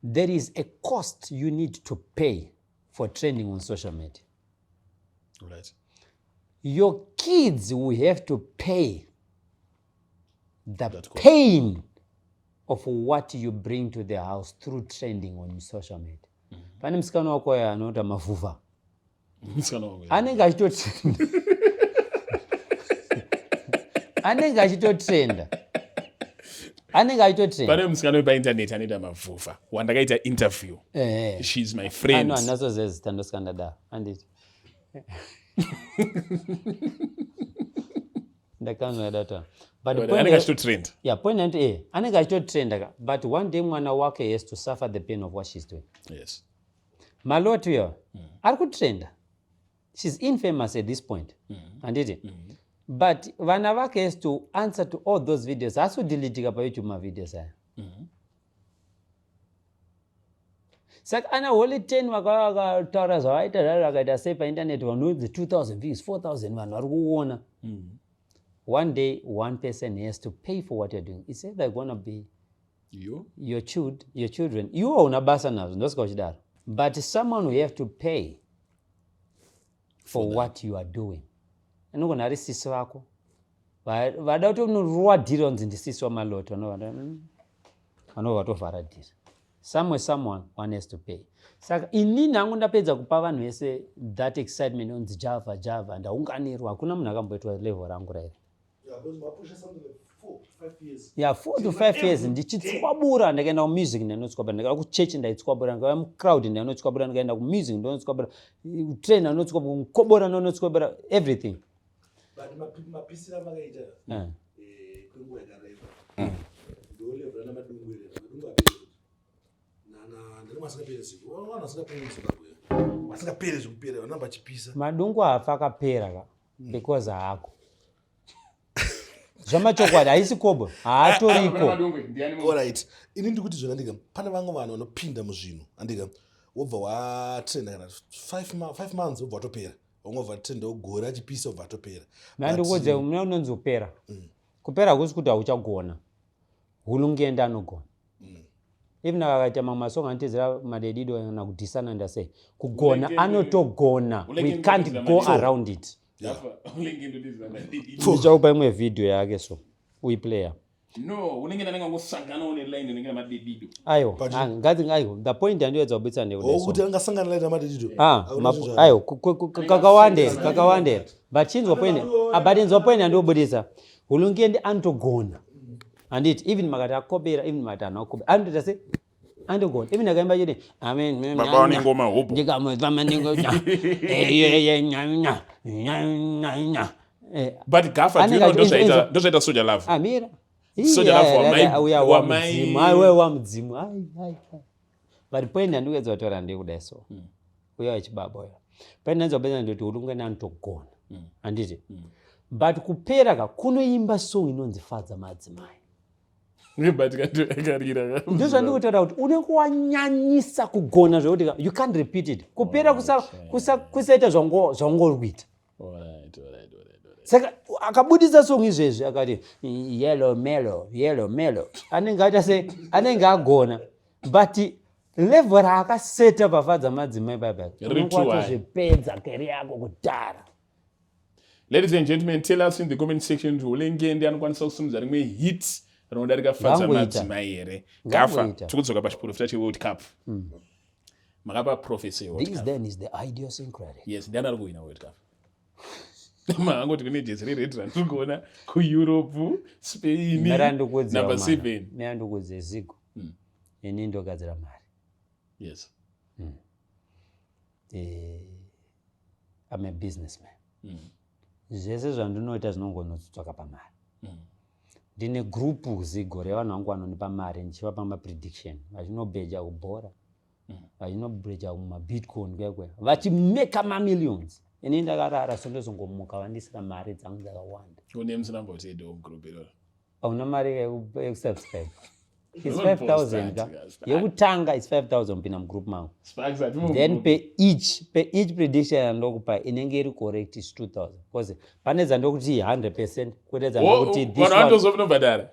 There is a cost you need to pay for trending on social media. Right. Your kids will have to pay the That cost. pain of what you bring to the house through trending on social media. Pane musikana wako uyo anoita mavhuvha. Musikana wangu. Anenge achitotrenda. Anenge achitotrenda. Anenge achitotrenda. Pane musikana wepainternet anoita mavhuvha wandakaita interview. She's my friend. Ano handinasoziva zita ndosaka ndadaro. Handiti. Ndakanzwa data. But But point anenge achitotrend. Yeah, point and anenge achitotrenda ka. But one day mwana wake has to suffer the pain of what she's doing. Yes. Maloti uyo ari kutrenda. She's infamous at this point. Handiti? But vana vake has to answer to all those videos. Haasi kudeletika paYouTube mavideos aya. Saka ana Holy Ten vakataura zvavaita zvaro vakaita sei painternet vanhu vanzi 2000 views, 4000 vanhu vari kuona. One day one person has to pay for what you're doing. It's either gonna be You? your children. You hauna basa nazvo ndosaka uchidaro. But someone will have to pay for what you are doing. Anogona ari sisi vako. Vada kutonorwa dhiri vanzi ndisisi waMaloti vanobva vatovhara dhiri. Somewhere someone one has to pay. Saka inini hangu ndapedza kupa vanhu vese that excitement onzi Java Java ndaunganirwa hakuna munhu akamboitwa level rangu rairi. Yeah, because mapusha something like 4 5 years. Yeah, 4 to 5 years ndichitswabura ndakaenda kumusic ndinotswabura ndakaenda kuchechi ndaitswabura ndakaenda mucrowd ndinotswabura ndikaenda kumusic ndinotswabura train ndinotswabura mukobora ndinotswabura everything. But mapisira makaita kwenguva yakareba. Ndo level ana Madungwe here, Madungwe apedza. Kana ndiri vasingaperi zviku. Vanhu vasingaperi muZimbabwe. Vasingaperi zvekupera vanoramba vachipisa. Madungwe haafa akapera ka because haako. Zvamachokwadi haisi kobo haatoriko. Alright. Ini ndikuti zvona ndika pane vamwe vanhu vanopinda muzvinhu andika wobva watrenda kana 5 months wobva watopera. Vamwe wobva watrenda gore achipisa wobva watopera. Mandikuudze mune unonzi kupera. Kupera hakusi kuti hauchagona. Hulungende anogona. Even akaita mamwe masong anotedzera madedido kana kudhisana ndasei kugona anotogona. We can't go around it. Ndichakupa imwe video yake so uiplayer. No, unenge ndanenge ngosangana une line inenge namadedido. Aiwa, ngazi aiwa, the point yandiyoedza kubudisa ndekuti oh, kuti angasangana line namadedido. Ah, aiwa, kakawande, kakawande. But chinzwa point, ah, but inzwa point yandiyobudisa. Hulungende anotogona. Handiti even makati akopera, even makati haana kukopera. Anotoita se anotogona. Even akaimba chete amen. Baba vane ngoma hobo. Ndikamuzama ndingo. Eh, nya nya nya nya nya. But Gafa, do you know ndozvaita ndozvaita Soul Jah Love? Amira. Soul Jah Love wamai wamai. Aiwe wamudzimu. Ai ai. But point yandikuedza kutaura ndekudai so. Uya wechibaba uya. Point yandiza kubetsa ndoti Hulungende anotogona. Handiti? But kupera ka kunoimba song inonzi Fadza Madzimai. But kakarira. Ndozvandikutaura kuti unenge wanyanyisa kugona zvekuti ka you can't repeat it. Kupera kusaita zvaungori kuita. Saka akabudisa song izvezvi akati yellow mellow yellow mellow anenge aita se anenge agona but level raakaseta pafadza madzimai paipai unenge watozvipedza keri yako kudhara. Ladies and gentlemen, tell us in the comment section kuti Hulengende anokwanisa kusimudza rimwe hit rinodarika Fadza Madzimai here. Gafa, tikudzoka pachiprofita cheWorld Cup. Makapa prophecy yeWorld This Cup. then is the idiosyncratic. Yes, ndiani ari kuwina World Cup? Maangoti kune jezi rered randiri kuona kuEurope, Spain, number 7. Mira ndikuudze Zigo. Ini ndogadzira mari. Yes. I'm a businessman. Zvese zvandinoita zvinongonotsvaka pamari. Ndine group Zigo revanhu vangu vanonipa mari ndichivapa maprediction vachinobheja kubhora, vachinobheja kumabitcoin kuya kuya vachimeka mamillions. Ini ndakarara so ndozongomuka vandisira mari dzangu dzakawanda. Une musina mboteedawo mugroup iroro. Hauna mari yekusubscribe. It's 5000 ka. Yekutanga is 5000 kupinda mugroup mangu. Then per each prediction yandokupa inenge iri correct is 2000 because pane dzandokuti 100% kwete dzandokuti this Vanhu one vanotozobhadhara.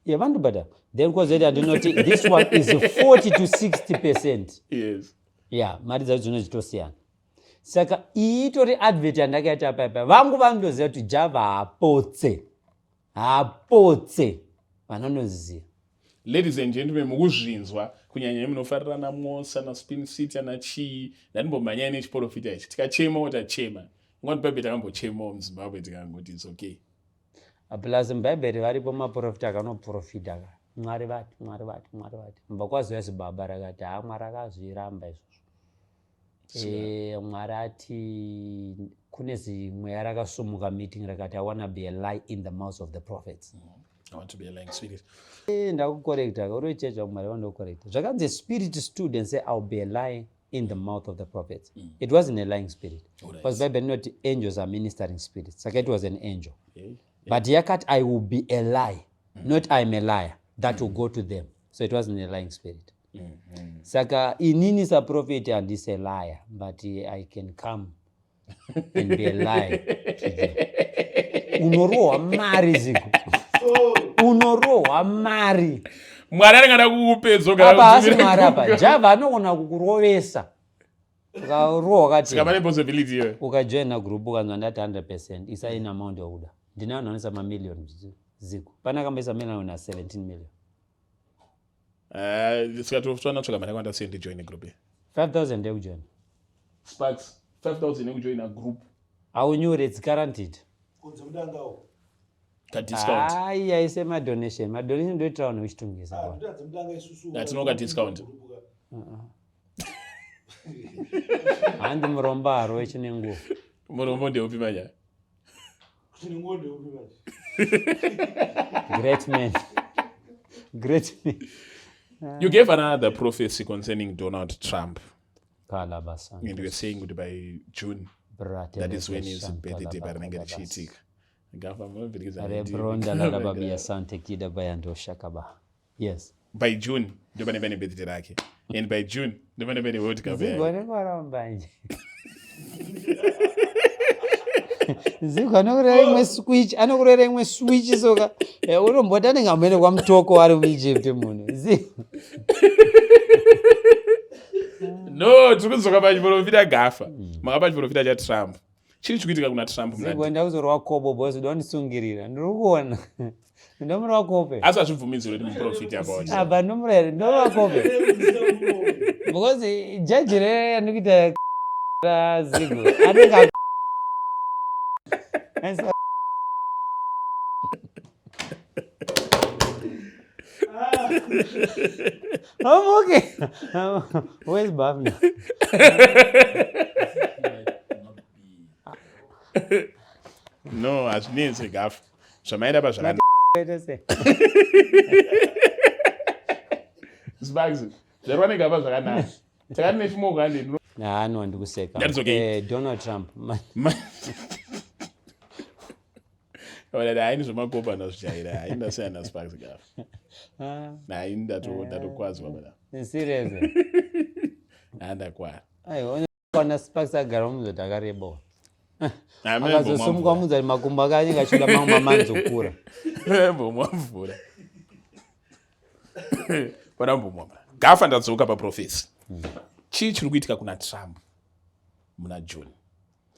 Yeah, vanotobhadhara. Then kwozoita ndinoti this one is 40 to 60%. Yeah, mari dzacho dzinozitosiyana. Saka iyi itori advert yandakaita paipa. Vangu vanotoziva kuti Java haapotse. Haapotse. Vanonoziva. Ladies and gentlemen, mukuzvinzwa kunyanya munofarira naMosa naSpin City nachii ndatimbomhanyai nechiprofita ichi tikachemawo tachema ngwani bhaibheri takambochemawo muZimbabwe tikangoti it's okay. Plus mubhaibheri varipo maprofita akanoprofita ka. Mwari vati, Mwari vati, Mwari vati. Mubva kwazouya zibaba rakati ha Mwari akazviramba izvozvo. Mwari ati kune zimweya rakasumuka meeting rakati I wanna be a lie in the mouths of the prophets. I want to be a lying spirit. Ndakucorrecta, uri checha Mwari vandokucorrecta. Zvakanzi spirit stood and say I'll be a lie in the mouth of the prophets. It wasn't a lying spirit. Because Bible inoti angels are ministering spirits. Saka it was an angel. But yakati I will be a lie, not I'm a liar that will go to them. So it wasn't a lying spirit. Saka inini saprophet handisi a liar, but I can come and be a liar to them. Unorohwa mari Zigo. Unorohwa mari. Mwari anenge ada kukupedza. Apa haasi Mwari apa. Java anogona kukurovesa. Ukarohwa wakati. Saka pane possibility iyoyo. Ukajoina group ukanzwa ndati 100% isa in amount yauda. Ndine vanhu vanoisa mamillion Zigo. Pane akamboisa million na 17 million. Saka tofanira kutsvaga mari yakawanda sei ndijoine group iyi? 5000 yekujoina. Sparks, 5000 yekujoina group. Haunyure, it's guaranteed. Kunze mudangawo. Ka discount. Ai, aise madonation. Madonation ndoitira vanhu vechitungisa. Ah, ndoita dzemudanga isusu. Hatinoka discount. Handi murombo haro wechine nguo. Murombo ndeupi manya? Chine nguo ndeupi manje? Great man. Great man. You gave another prophecy concerning Donald Trump. Kalabasa. And you were saying kuti by June, that is when his birthday parinenge richiitika. Gafa munobvirikidza Rebronda lalababia sante kida bayando shakaba. Yes. By June ndopane pane birthday rake. And by June ndopane pane World Cup. Zigo nekuramba nje. Zigo anokurera imwe switch, anokurera imwe switch soka. Eh, unomboti anenge amene kwamutoko ari muEgypt munhu. Zigo. No, tiri kudzoka pachiporofita Gafa. Makapa chiporofita chaTrump. Chii chiri kuitika kuna Trump muna Zigo ndakuzorwa kobo boss ndondisungirira. Ndiri kuona. Ndomurova kope. Asi hazvibvumidzirwe kuti muprofita about. Apa ndomurova ndomurova kope. Because jaji re andikuita ra Zigo. Anenge I'm okay. Where's Bhavna? No, hazvinetsi gafu. Zvamaida pa zvakanaka. Sparks, zvarwa negava zvakanaka. Takati nechimoko handi. Nah, no, ndikuseka. That's okay. Eh, Donald Trump. Ora haini zvemakopa ndazvijaira. Haini ndasiyana naSparks gafu. Ah. Haini ndatokwadzwa bada. Serious. Handakwara. Aiwa, kana Sparks agara muzoti akareba. Akazosumuka mudza makumbo ake anenge achida mamwe mamanzokura. Mbomwa mvura. Pana mbomwa mvura. Gafa ndadzoka paprofesi. Chii chiri kuitika kuna Trump muna June?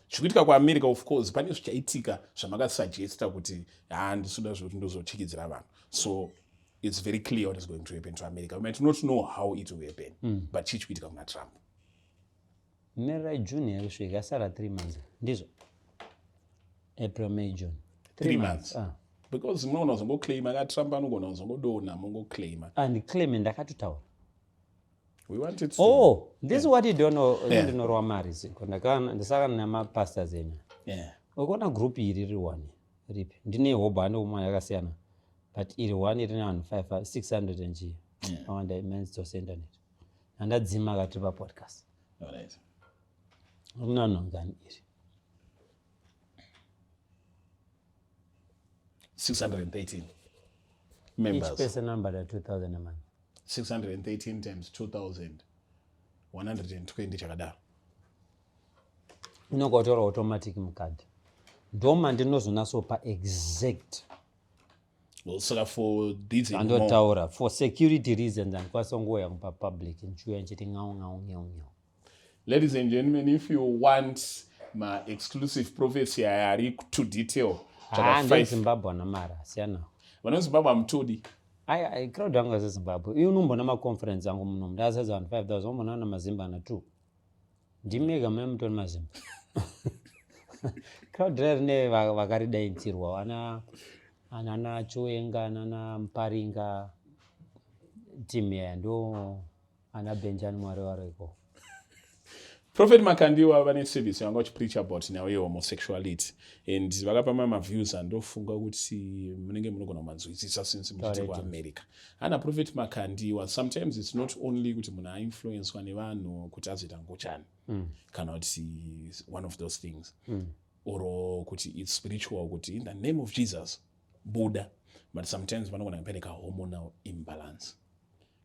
Zviri kuitika kuAmerica of course pane zvichaitika zvamakasuggesta kuti haa ndisuda zvekuti ndozochikidzira vanhu. So it's very clear what is going to happen to America. We might not know how it will happen, but chii chiri kuitika kuna Trump? Mera June yakusvika yasara 3 months. Ndizvo. April, May, June. 3 months. Ah. Because munoona kuzongoclaima ka Trump anogona kuzongodonha mongoclaima. And claim ndakatotaura. We want it to... Oh, this is what you don't know. Yeah. Ndinorwa mari ziko. Ndakana ndisakana nemapastors enyu. Yeah. Ukaona group iri riri one ripi. Ndine hobo ane umwe yakasiyana. But iri one rine vanhu 5 600 and chii. Yeah. Awanda immense dzose internet. Andadzima akati pa podcast. All right. Rine vanhu vangani iri? 613 Each members. person number 2000 a month. 613 times 2120 chakadaro. Unongotora automatic mukadhi. Ndoma ndinozonatsopa exact. Well, saka for these and more. Andotaura for security reasons andikwanisa kungoya pa public ndichiuya ndichiti ngau ngau ngau ngau. Ladies and gentlemen, if you want my exclusive prophecy ari to detail. Ah, ndeZimbabwe ana mari asiyana. Vana Zimbabwe hamutodi. Ai ai crowd yangu yaseZimbabwe. Iwe unombona maconference angu muno ndasadza vanhu 5000 umbona ana mazimba ana 2. Ndimega mune mutori mazimba. Crowd rare rine vakaridaidzirwa ana ana Chiwenga ana Mparinga team yaya ndo ana Benjani Mwari variko. Prophet Makandiwa vane service yanga vachipreach about nhau yehomosexuality and vakapa mamwe maviews andofunga kuti munenge munogona kumanzwisisa since muchiti kuAmerica. Ana Prophet Makandiwa, sometimes it's not only kuti munhu ainfluencwa nevanhu kuti azoita ngochani kana kuti one of those things or kuti it's spiritual kuti in the name of Jesus buda, but sometimes vanogona paine kahormonal imbalance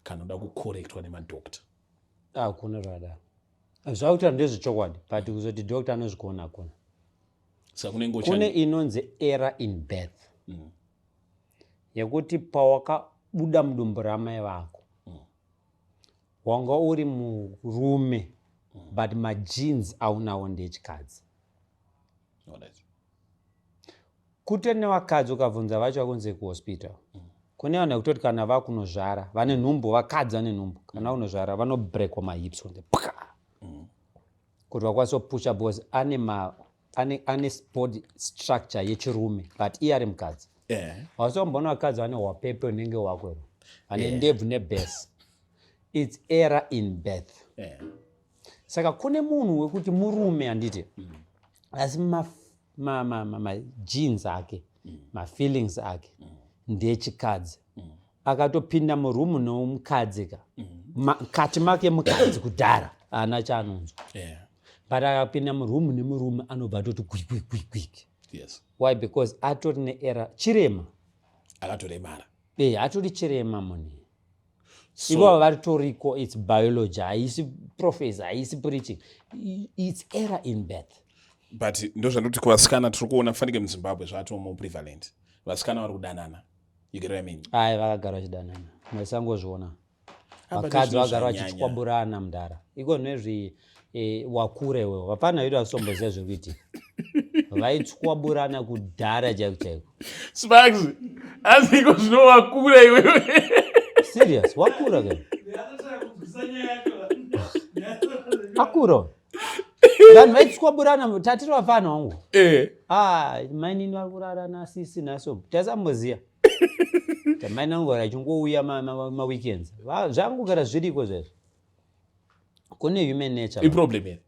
kanoda kucorrectwa nemadoctor. Hakuna zvakadaro. Zvakuita ndezvechokwadi but kuzoti doctor anozvigona hakuna. Saka kune ngochani. Kune inonzi error in birth. Yekuti pawakabuda mudumbu ramai vako wanga uri murume but majeans aunawo ndechikadzi. Alright. Kute nevakadzi ukabvunza vacho vakunze kuhospital. Kune vanhu vekutoti kana vakunozvara vane nhumbu, vakadzi vane nhumbu kana vakunozvara vanobrekwa mahips kunze pka kuti vakwanise kupusha because ane ma ane, ane body structure yechirume but iye ari mukadzi. Wazomboona vakadzi vane hwapepe unenge hwako here? Vane ndebvu nebhesi. It's error in birth. Saka kune munhu wekuti murume handiti asi majeans ake mafeelings ake ndechikadzi. Akatopinda murumu nomukadzi ka, mukati make mukadzi kudhara haana chaanonzwa, but akapinda murumu nemurume anobva atoti gwi gwi gwi gwi. Why? Because atori neera chirema. Akatoremara. E, atori chirema munhu. So, ivavo varitoriko. It's biology, haisi prophecy, haisi preaching. It's error in birth. But ndozvandoti kuvasikana tiri kuona fanike muZimbabwe zvatoo prevalent, vasikana vari kudanana, you get what I mean? Ai, vakagara vachidanana, masangozviona. Ah, but Vakadzi izvi vagara zvanyanya. vachichikwaburana mudhara iko nezvi wakure iwewe, vapfana vedu vasomboziva zvekuitika, vaitswaburana kudhara chaiko chaiko. Sparks, asiko zvinovakura iwewe. Serious, wakura ke, akura. Vanhu vaitswaburana, tatiri vafana wangu. Ah, mainini vari kurara nasisi naso, tasamboziya tamaini angu achingouya maweekends. Zvangogara zviriko zvezvo, kune human nature. Iproblem here?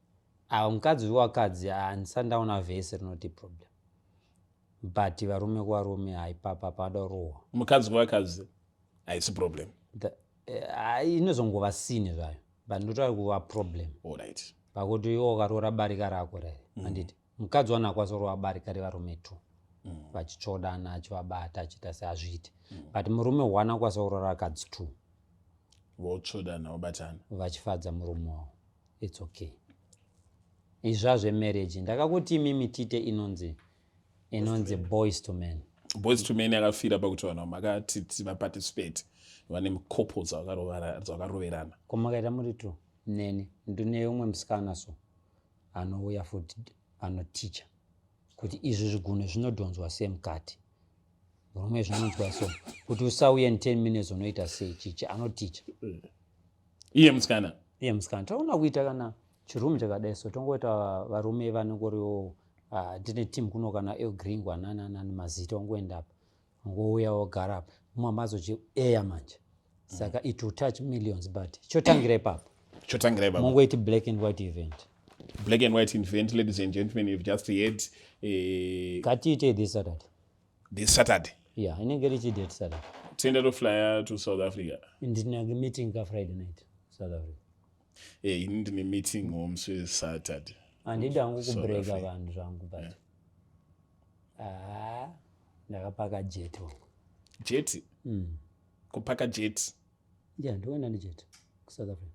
Ah, mukadzi wewakadzi handisati ndaona vhesi rinoti problem, but varume kuvarume, haipapa pada rohwa. Mukadzi kuvakadzi haisi problem? Inozongova sini zvayo, but ndotaura kuva problem. Alright. Pakuti iwe ukaroora barika rako rere, handiti mukadzi wana akwanisa kurova barika revarume two vachitsvodana, achivabata, achiita seazviite, but murume one akwanisa kuroora vakadzi two Votsvodana, vobatana. Vachifadza murume wavo, it's okay. Izva zvemarriage ndakakuti imimi tiite inonzi Boys to Men. Boys to Men yakafira pakuti vanhu makati vaparticipate vane couple dzakaroverana. Ko makaita muri two neni, ndine umwe musikana, so anouya futi anoticha kuti izvi zvigunwe zvinodhonzwa sei mukati, murume zvinonzwa so, kuti usauye in 10 minutes unoita sei, chichi anoticha. Iye musikana? Iye musikana. Taona kuita kana chirumu chakadai so, tongoita varume vanongoriwo ndine team kuno kana elgringwa nananani mazita, ongoenda apa, ngouya wogara apa, mumwe mazochi eya manje. Saka it will touch millions, but chotangira ipapo. Chotangira ipapo. Mongoiti black and white event. Black and white event, ladies and gentlemen, you've just heard. Ngatiite this Saturday. This Saturday? Yeah, inenge richi date Saturday. Tienda toflya to South Africa. Ndine meeting ka Friday night, South Africa. Ini ndine meeting ngomusi weSaturday. Handidi hangu South kubreka Africa. vanhu zvangu, but ah, ndakapaka jet wangu. Jet? Kupaka jet? Yeah, ndikuenda nejet kuSouth Africa.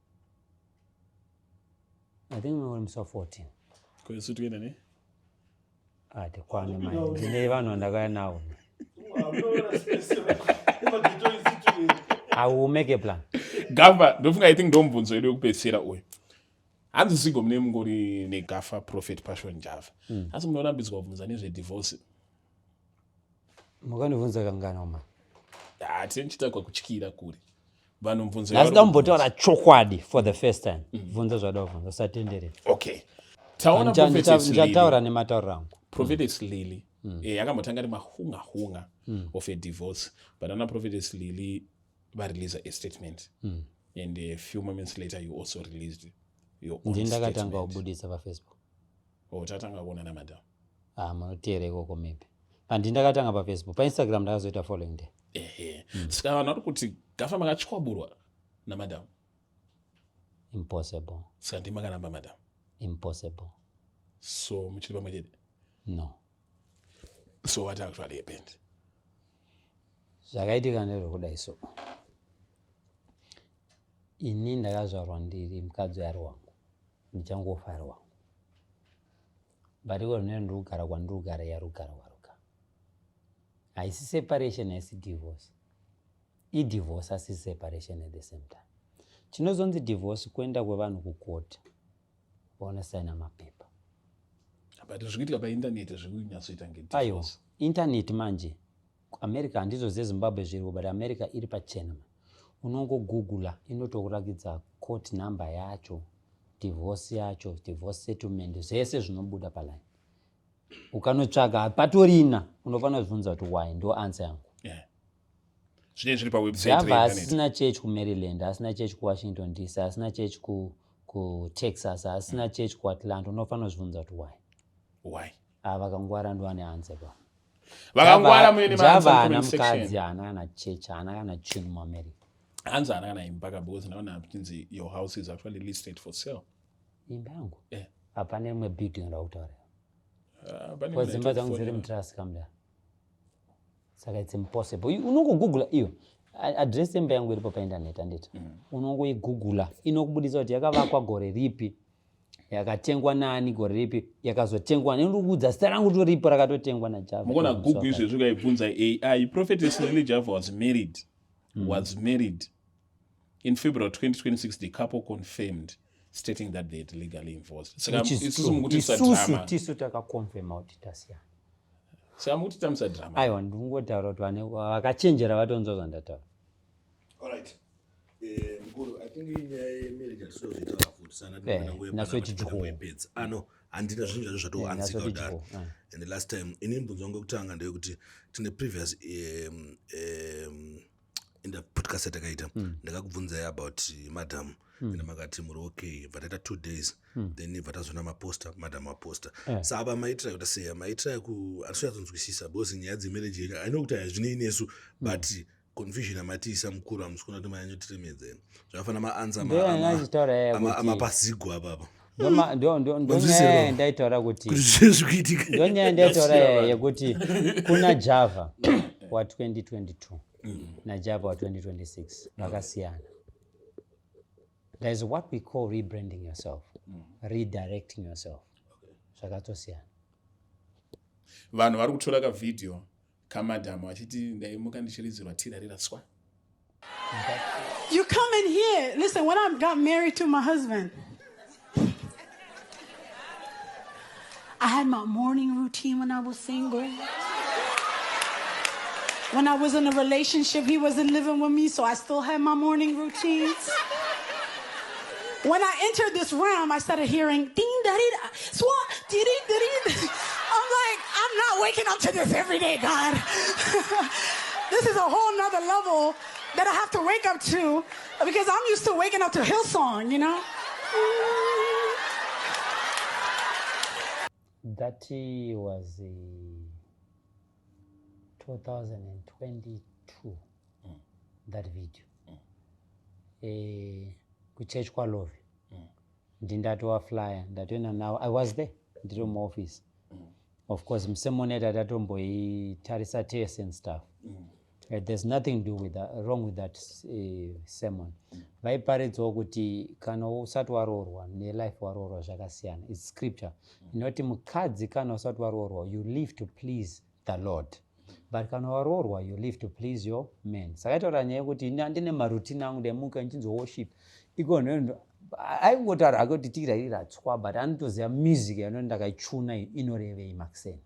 I think uri musi wa14. Kwesu tikuenda ne Ah, tikwane mai, ndine vanhu vandakauya navo. I will make a plan. Gafa, ndofunga, I think ndomubvunzo wedu wekupedzisira uyu. Hanzi zigo mune mungori negafa Prophet Passion Java, asi munorambidzwa kubvunza nezvedivorce. Mukandibvunza kangana uma? Hatinichita kwakutyira kuri vanhu mubvunzo. Nhasi ndambotaura chokwadi for the first time. Bvunza zvada kubvunza, usatenderera. Okay, taona Prophetess Lily. Ndichataura nematauriro angu. Prophetess Lily yakambotanga ri mahunga hunga of a divorce, but ana Prophetess Lily varelease a statement and a few moments later you also released your own Ndini ndakatanga statement. kubudisa paFacebook. Oh, tatanga kuona namadam. Ah, munoteera ikoko maybe, pandini ndakatanga paFacebook. PaInstagram ndakazoita following day. Ehe, saka vanhu vari kuti gafa makachwaburwa namadam. Impossible. Saka ndimi makaramba madam? Impossible. So muchiri pamwe chete? No. So what actually happened? Zvakaitika ndezvekudai so, ini ndakazvarwa ndiri mukadzi ari wangu, ndichangofa ari wangu, but iko zvino ndiri kugara kwandiri kugara, iye ari kugara kwarugara. Haisi separation, haisi divorce. Idivorce asi separation at the same time. Chinozonzi divorce kuenda kwevanhu kukoti, vonosaina mapepa. But zvikuitika paindaneti zvikunyatsoita Aiwa. ngedivorce. Internet manje, America, handizo zeZimbabwe zviripo, but America iri pachena. Unongogoogla, inotokurakidza court number yacho, divorce yacho, divorce settlement, zvese zvinobuda paline. Ukanotsvaga hapatorina. Unofanira kuzvibvunza kuti why. Ndo answer yangu. Yeah, zvinenge zviri pawebsite Java reinternet. Asina church kuMaryland, asina church kuWashington DC, asina church kuTexas, asina church kuAtlanta. Unofanira kuzvibvunza kuti why. Why? Ava vakangwara ndo vane answer pa. Vakangwara muende Java haana mukadzi, haana kana chechi, haana kana chinhu muAmerica. Hanzi haana kana imba ka, because ndaona kuchinzi your house is actually listed for sale. Imba yangu? Yeah. Hapana imwe building rakutaura. Ah, pane Kwa dzimba dzangu dziri mutrust kamda. Saka it's impossible. Unongogoogle iyo. Address yemba yangu iripo painternet handiti. Unongoigoogle inokubudisa kuti yakavakwa gore ripi. Yakatengwa nani gore ripi, yakazotengwa nani. Inokuudza zita rangu toripo rakatotengwa naJava. Mukona Google izvezvi ukaibvunza AI, Prophetess Nelly Java was married. Was married. In February 2026, the couple confirmed, stating that they had legally divorced. Saka Which is isusu true. mukuti Isusu drama. tisu takaconfirma kuti tasiyana. Saka mukuti tamisa drama. Aiwa, ndingotaura kuti vane vakachenjera vatonzwa zvandataura. Alright. Mukuru, I think inyaya yemarriage hatinozoitaura futi sana. Nasoti dyo. Tinangoipedza. Ano handina zvinhu zvacho zvatoanzika Nasoti kudaro. dyo. And the last time ini mubvunzo wangu wekutanga ndeyekuti tine previous in the podcast yatakaita, ndakakubvunzai about madam and makati muri okay. Bva taita 2 days, then bva tazoona maposta, madam maposta. Saka apa maitira kuita sei? Maitira ku hatisonyatsonzwisisa because nyaya dzemarriage yenyu, I know kuti hazvinei nesu, but confusion amatiisa mukuru, hamusi kuona kuti manyanyotiremedza ino zvakafanira maanswer Ndoyandachitaura yaya kuti amapazigwa apapa. Ndonyaya yandaitaura kuti Kuti zvii zvikuitika? Ndonyaya yandaitaura yaya yekuti kuna Java wa2022 naJava wa2026 vakasiyana. There is what we call rebranding yourself, redirecting yourself, zvakatosiyana. Vanhu vari kutora kavhidhiyo kamadhamu vachiti ndaimuka ndichiridzirwa tirarira swa. You come in here. Listen, when I got married to my husband, I had my morning routine when I was single. When I was in a relationship, he wasn't living with me, so I still had my morning routines. When I entered this realm, I started hearing ding da dee da swat dee dee dee dee. I'm like, "I'm not waking up to this every day, God. This is a whole nother level that I have to wake up to because I'm used to waking up to Hillsong." That was 2022, that video. Kuchurch kwaLove ndindatova flyer, ndatoenda nawo. I was there, ndiri muoffice. Of course musemoneta tatomboitarisa tese and stuff. There's nothing do with that, wrong with that sermon. Vaiparidzawo kuti kana usati waroorwa nelife waroorwa zvakasiyana. It's scripture inoti mukadzi kana usati waroorwa, you live to please the Lord, but kana waroorwa, you live to please your man. Saka itaura nyaya yekuti ini handine maroutine angu, ndaimuka ndichinzwa worship iko. Aingotaura hake kuti tirairira tswa, but anotoziva music yanoti ndakaichuna iyi inorevei makuseni,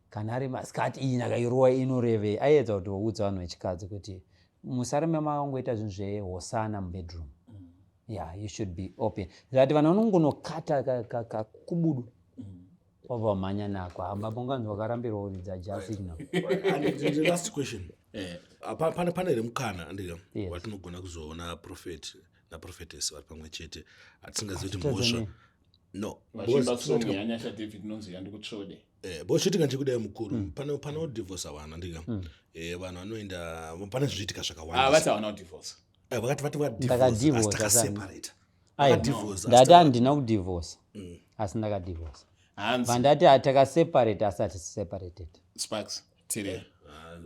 kana ari masikati iyi ndakairowa inorevei. Aiedza kuti oudza vanhu vechikadzi kuti musarime makangoita zvinhu zvehosana mubedroom. Yeah, you should be open that vanhu vanongonokata kakubudu wabva wamhanya nako hamba unganzi wakarambirwa kuridza Jah Signal. And the last question. Pane here mukana, andika, Yes. watinogona kuzoona prophet naprophetess vari pamwe chete, hatisingazivi kuti Hatitadza mhosva nei? No. Vachimba song yaNyasha David inonzi "Yandikutsvode". Bo chitika nchekudai mukuru, pane divorce vana, andika, vanhu vanoenda, pane zviitika Ah, zvakawanda. Vati havana kudivorce. Vakati vati Ndakadivorce, takaseparata. Aiwa, Vakadivorce, ndati handina kudivorce asi ndakadivorce. Hanzi Vandati hatakaseparate asi hatiseparated. Sparks tiri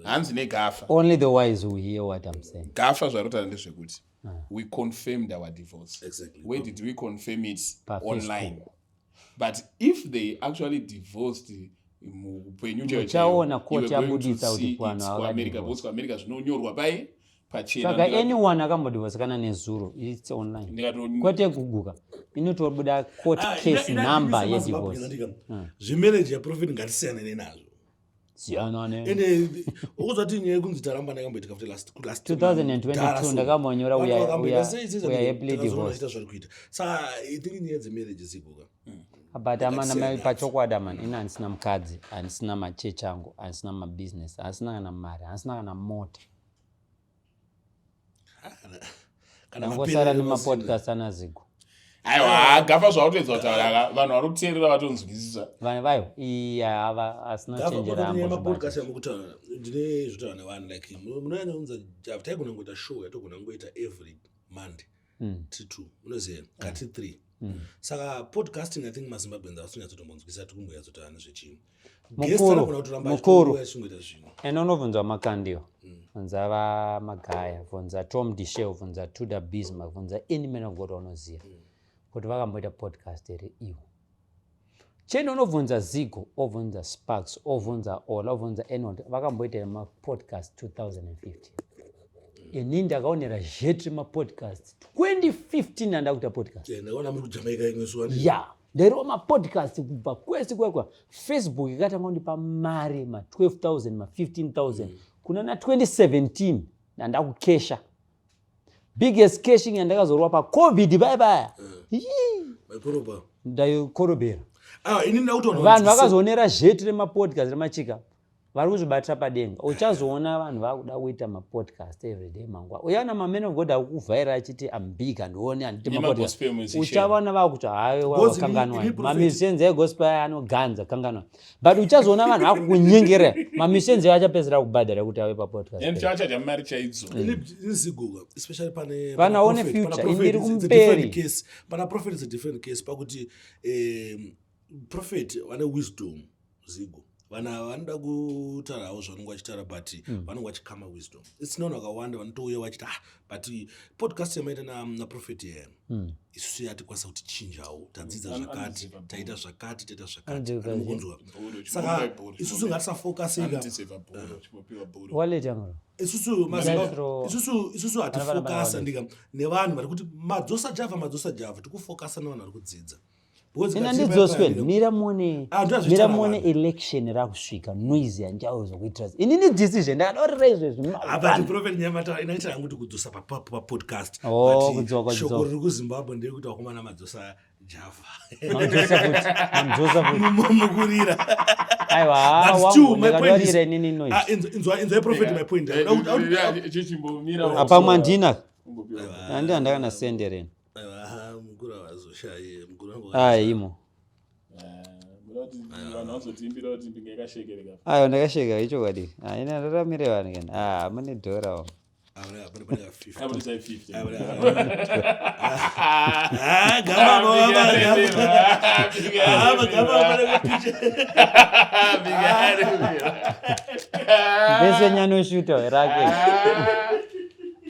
hanzi negafa. Only the wise will hear what I'm saying. Gafa zvarotaura ndezvekuti we confirmed our divorce. Where did we confirm it? PaFacebook. Online. But if they actually divorced muupenyu chaiwo Muchaona chaiwo, court you were going to yabuditsa kuti see vanhu it kuAmerica, vakadivorce. because kuAmerica zvinonyorwa pai pachena. Saka anyone akambodivorce kana nezuro, it's online. Kwete kuguka, inotobuda court case number yedivorce. Zvemarriage yaprophet ngatisiyane nenazvo. Siyana ne Ende ukuzwa kuti nyaya yekunzi taramba ndakamboitika futi last 2022 ndakambonyora we are happily divorced. zvari kuita. Saka I think nyaya dzemarriage dzikuka. But amana, pachokwadi amana, ini handisina mukadzi, handisina machechi angu, handisina mabusiness, handisina kana mari, handisina kana mota. Kana Ndangosara mapere nemapodcast anaZigo. Aiwa, Gafa, zvautoedza kutaura ka, vanhu vari kuteerera vatonzwisisa. Vanhu vayo iya ava asina chenjera. Mapodcast yamukutaura, ndine zvotaura nevanhu like munonyanya kunza Java. Taigona kungoita show yatogona kungoita every Monday tiri two, munoziva, kati three. Saka podcasting, I think maZimbabweans havasi kumboyatsotaura nezvechii. Mukuru, mukuru. Achingoita zvinhu. Ende unobvunzwa Makandiwa, bvunza vaMagaya, bvunza Tom Dishel, bvunza Tudor Bismarck, bvunza any man of God waunoziva kuti vakamboita podcast here iwo. Chende unobvunza Zigo, obvunza Sparks, obvunza Ola, obvunza anyone, vakamboita here mapodcast 2015? Ini ndakaonera zhetri mapodcast 2015 andakuita podcast. Ndakaona muri kuJamaica imwe zuva. Ya, ndairova mapodcast kubva kwese kwekwa Facebook ikatanga kundipa mari ma12 000, ma15 000 kuna na 2017. Ndandakukesha biggest cashing yandakazorova paCovid baya baya. Maikorobha. Ndaikorobhera. Ah, ini ndakuti vanhu vakazoonera zheti remapodcast remachika vari kuzvibatira padenga. Uchazoona vanhu vakuda kuita mapodcast everyday mangwa. Uyaona maman of God akukuvhaira achiti am big, handioni handiti. Nemagospel musician. Uchaona vakuti haiwa, Because wakanganwa. ini prophet- Mamusicians egospel aya anoganza, kanganwa. But uchazoona vanhu vakukunyengerera, mamusicians ayo achapedzera kubhadhara kuti ave papodcast. And chachaja mari chaidzo. Iniziguka especially pane Vana pana one prophet, future, pana prophet indiri it's a kumberi. different case. Pana prophet is a different case pakuti prophet vane wisdom. Zigo, vanhu ava vanoda kutaurawo zvavanenge vachitaura, but vanenge vachikama wisdom. Isina vanhu vakawanda vanotouya vachiti, ah, but podcast yamaita naprophet yaya, isusu yatikwanisa kutichinjawo, tadzidza zvakati, Anoziva. taita zvakati, taita zvakati. Anoziva. Anokunzwa. Bhuru, Saka chimbopiwa bhuru, isusu ngatisafokasika. Anotiseva bhuru, chimbopiwa bhuru. Wallet yangu. Isusu maZimbabwe, isusu Vana hatifokasa vana. ndika nevanhu vari kuti madzosa Java, madzosa Java. Tikufokasa nevanhu vari kudzidza. Because Ina katiba ndidzoswe paya mira muone. Ah, ndozvitaura Mira muone. vanhu. Election rakusvika, noise yandichazokuitira inini decision ndakadaurira izvezvi. But prophet Nyamata, inaita yangu kuti kudzosa papodcast. Oh, But kudzoka, shoko kudzoka. riri kuZimbabwe ndeyekuti vakomana madzosa Java. Mamudzosa futi, mamudzosa futi. Mukurira. Aiwa. But still, Wangu my point is- ndakadaurira inini noise. Ah, inzwai prophet, my point. Chichimbomira. Apa mandina. Umbopiwa. Handi handakana sendereni. Aiwa, mukuru havazoshayi mukuru wangu. Ai imo. Vanhu vazotiimbira kuti mbinga yakashekereka. Aiwa, ndakasheka ichokwadi. Ina ndaramire vanhu kana ah mune dhora. Ah, pane ka 50. Abudisai 50. Ah, gama, gama, gama. Ah, gama, pane kupicha. Bese nyanoshuta rake.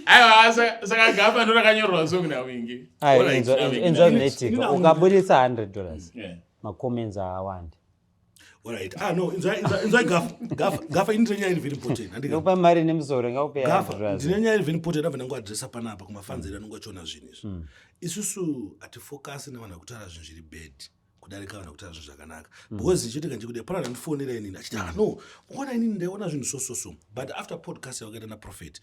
Aiwa, saka Gafa ndo rakanyorwa song naWingi. Aiwa. Alright, Inzwa zvinoitika, ukabudisa $100, Yeah. macomments aawandi. Alright. Ah, no, inzwai Gafa. Gafa, Gafa, ini ndine nyaya iri very important. Handika. Ndokupa mari nemusoro, ngaupe Gafa, $100. ndine nyaya iri very important ndabva ndangoadresa panapa kumafans edu anonge achiona zvinhu izvi. Isusu hatifokasi nevanhu vakutaura zvinhu zviri bad kudarika vanhu vakutaura zvinhu zvakanaka. Because ichiitika nchekuti pana vandifonera inini achiti, ah no, ukaona inini ndaiona zvinhu so so so. But after podcast yavakaita naprophet,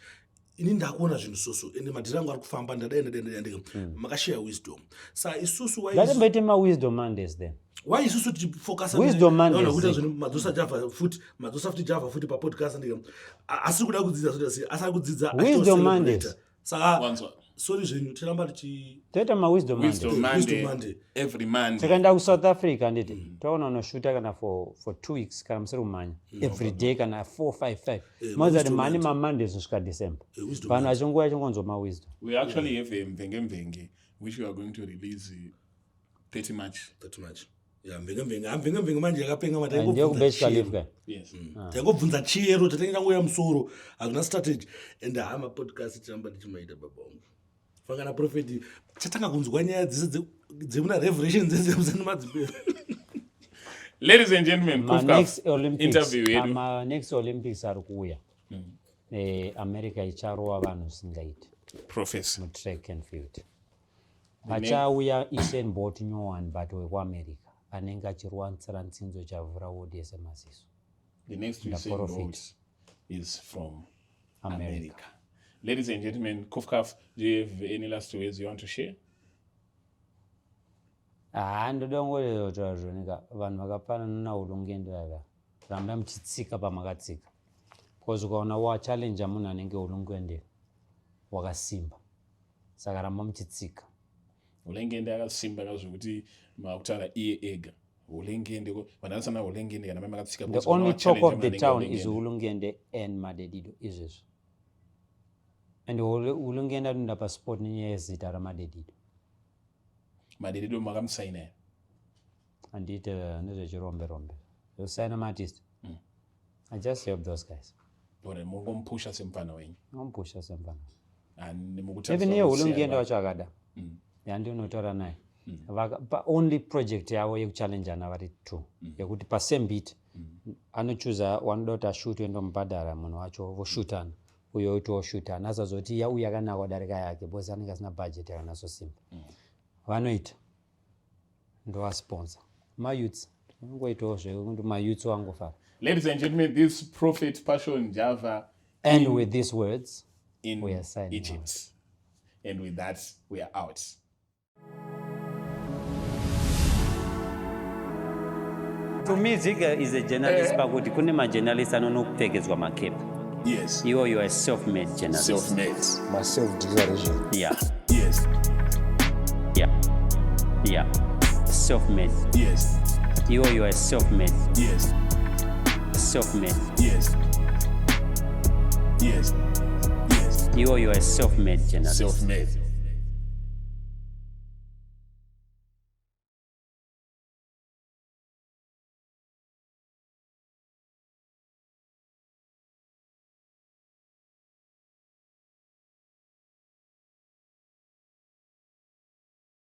ini ndakuona zvinhu so so, ende madhiri angu ari kufamba, ndadai, ndadai, ndadai, ndika makashare wisdom. Saka isusu why Ngatimboite mawisdom Mondays then. Why isusu tichifokasa Wisdom Mondays. kuita zvinhu madzosa Java futi, madzosa futi Java futi papodcast, ndika asi kuda kudzidza zvoita sei, asi ari kudzidza. Wisdom achitocelebrata. Mondays. Saka Wanzwa. sorry zvenyu, tiramba tichi Toita mawisdom Mondays. Wisdom Wisdom Monday. Monday. Every Monday. Takaenda kuSouth Africa, handiti? Taona unoshuta kana for 2 weeks kana musiri kumhanya every day kana 4 5 5, maziva kuti mhani maMondays kusvika December. Wisdom. Vanhu vachinguva vachingonzwa mawisdom. We actually have a mvenge mvenge which we are going to release 30 March. That much, yeah, mvenge mvenge, ah, mvenge mvenge manje yakapenga ma. NdeyekuBurj Khalifa. Yes. Taingobvunza chiyero, tatenge tangoya musoro, hakuna strategy. And ha, mapodcast tiramba tichimaita, baba wangu. Fangana prophet, chatanga kunzwa nyaya dzese dzemuna Revelation dzese musani madzipera. Ladies and gentlemen, Ma Kuf Kaf, next Olympics interview yedu. Ma next Olympics ari kuuya, America icharova vanhu zvisingaiti. Professor. Mutrack and field pachauya Usain Bolt nyowani, but wekuAmerica anenge achirova ntsiranzinzo chavhura wodi yese maziso. The next The Usain prophet. Bolt is from America. America. Ladies and gentlemen, Kuf Kaf, do you have any last words you want to share? Haa, ndoda kungotaura zvonika vanhu vakafanana naUlungende vava, rambai muchitsika pamakatsika, because ukaona wachallenja munhu anenge Ulungende, wakasimba. Saka ramba muchitsika. Hulengende akasimba kazvekuti makutaura iye ega. Hulengende vanhu vanosana Hulengende kana mai makatsika. The only talk of the town is Hulengende and Madedido izvezvi. And Hulengende anoenda pasport nenyaya yezita raMadedido. Madedido makamusaina here? Handiite nezvechirombe rombe. Zvosaina maartist. I just help those guys. Ore mungomupusha semufana wenyu. Ngomupusha semufana. Even iye Hulengende wacho akada. Yandinotaura naye. Only project yavo yekuchallengeana vari two. Yekuti pasame beat anochuza wanoda kuti ashute ndomubhadhara munhu wacho voshutana. Uyo oiti oshutana asazoti ya uyu yakanaka kudarika yake because anenge asina budget yakanatsosimba. Vanoita ndovasponsor mayouths angoitawo zvekuti mayouths wangofara. Ladies and gentlemen, this Prophet Passion Java And with these words in we are signing Egypt. And with that, we are out. To me, Ziga is a journalist pakuti kune majournalist anonopfekedzwa macape. Yes. Iwo you are a self-made journalist. Self-made. My self-declaration. Yeah. Yes. Yeah. Yeah. Self-made. Yes. Iwo you are a self-made. Yes. Self-made. Yes. Yes. Yes. Iwo you are a self-made journalist. Self-made.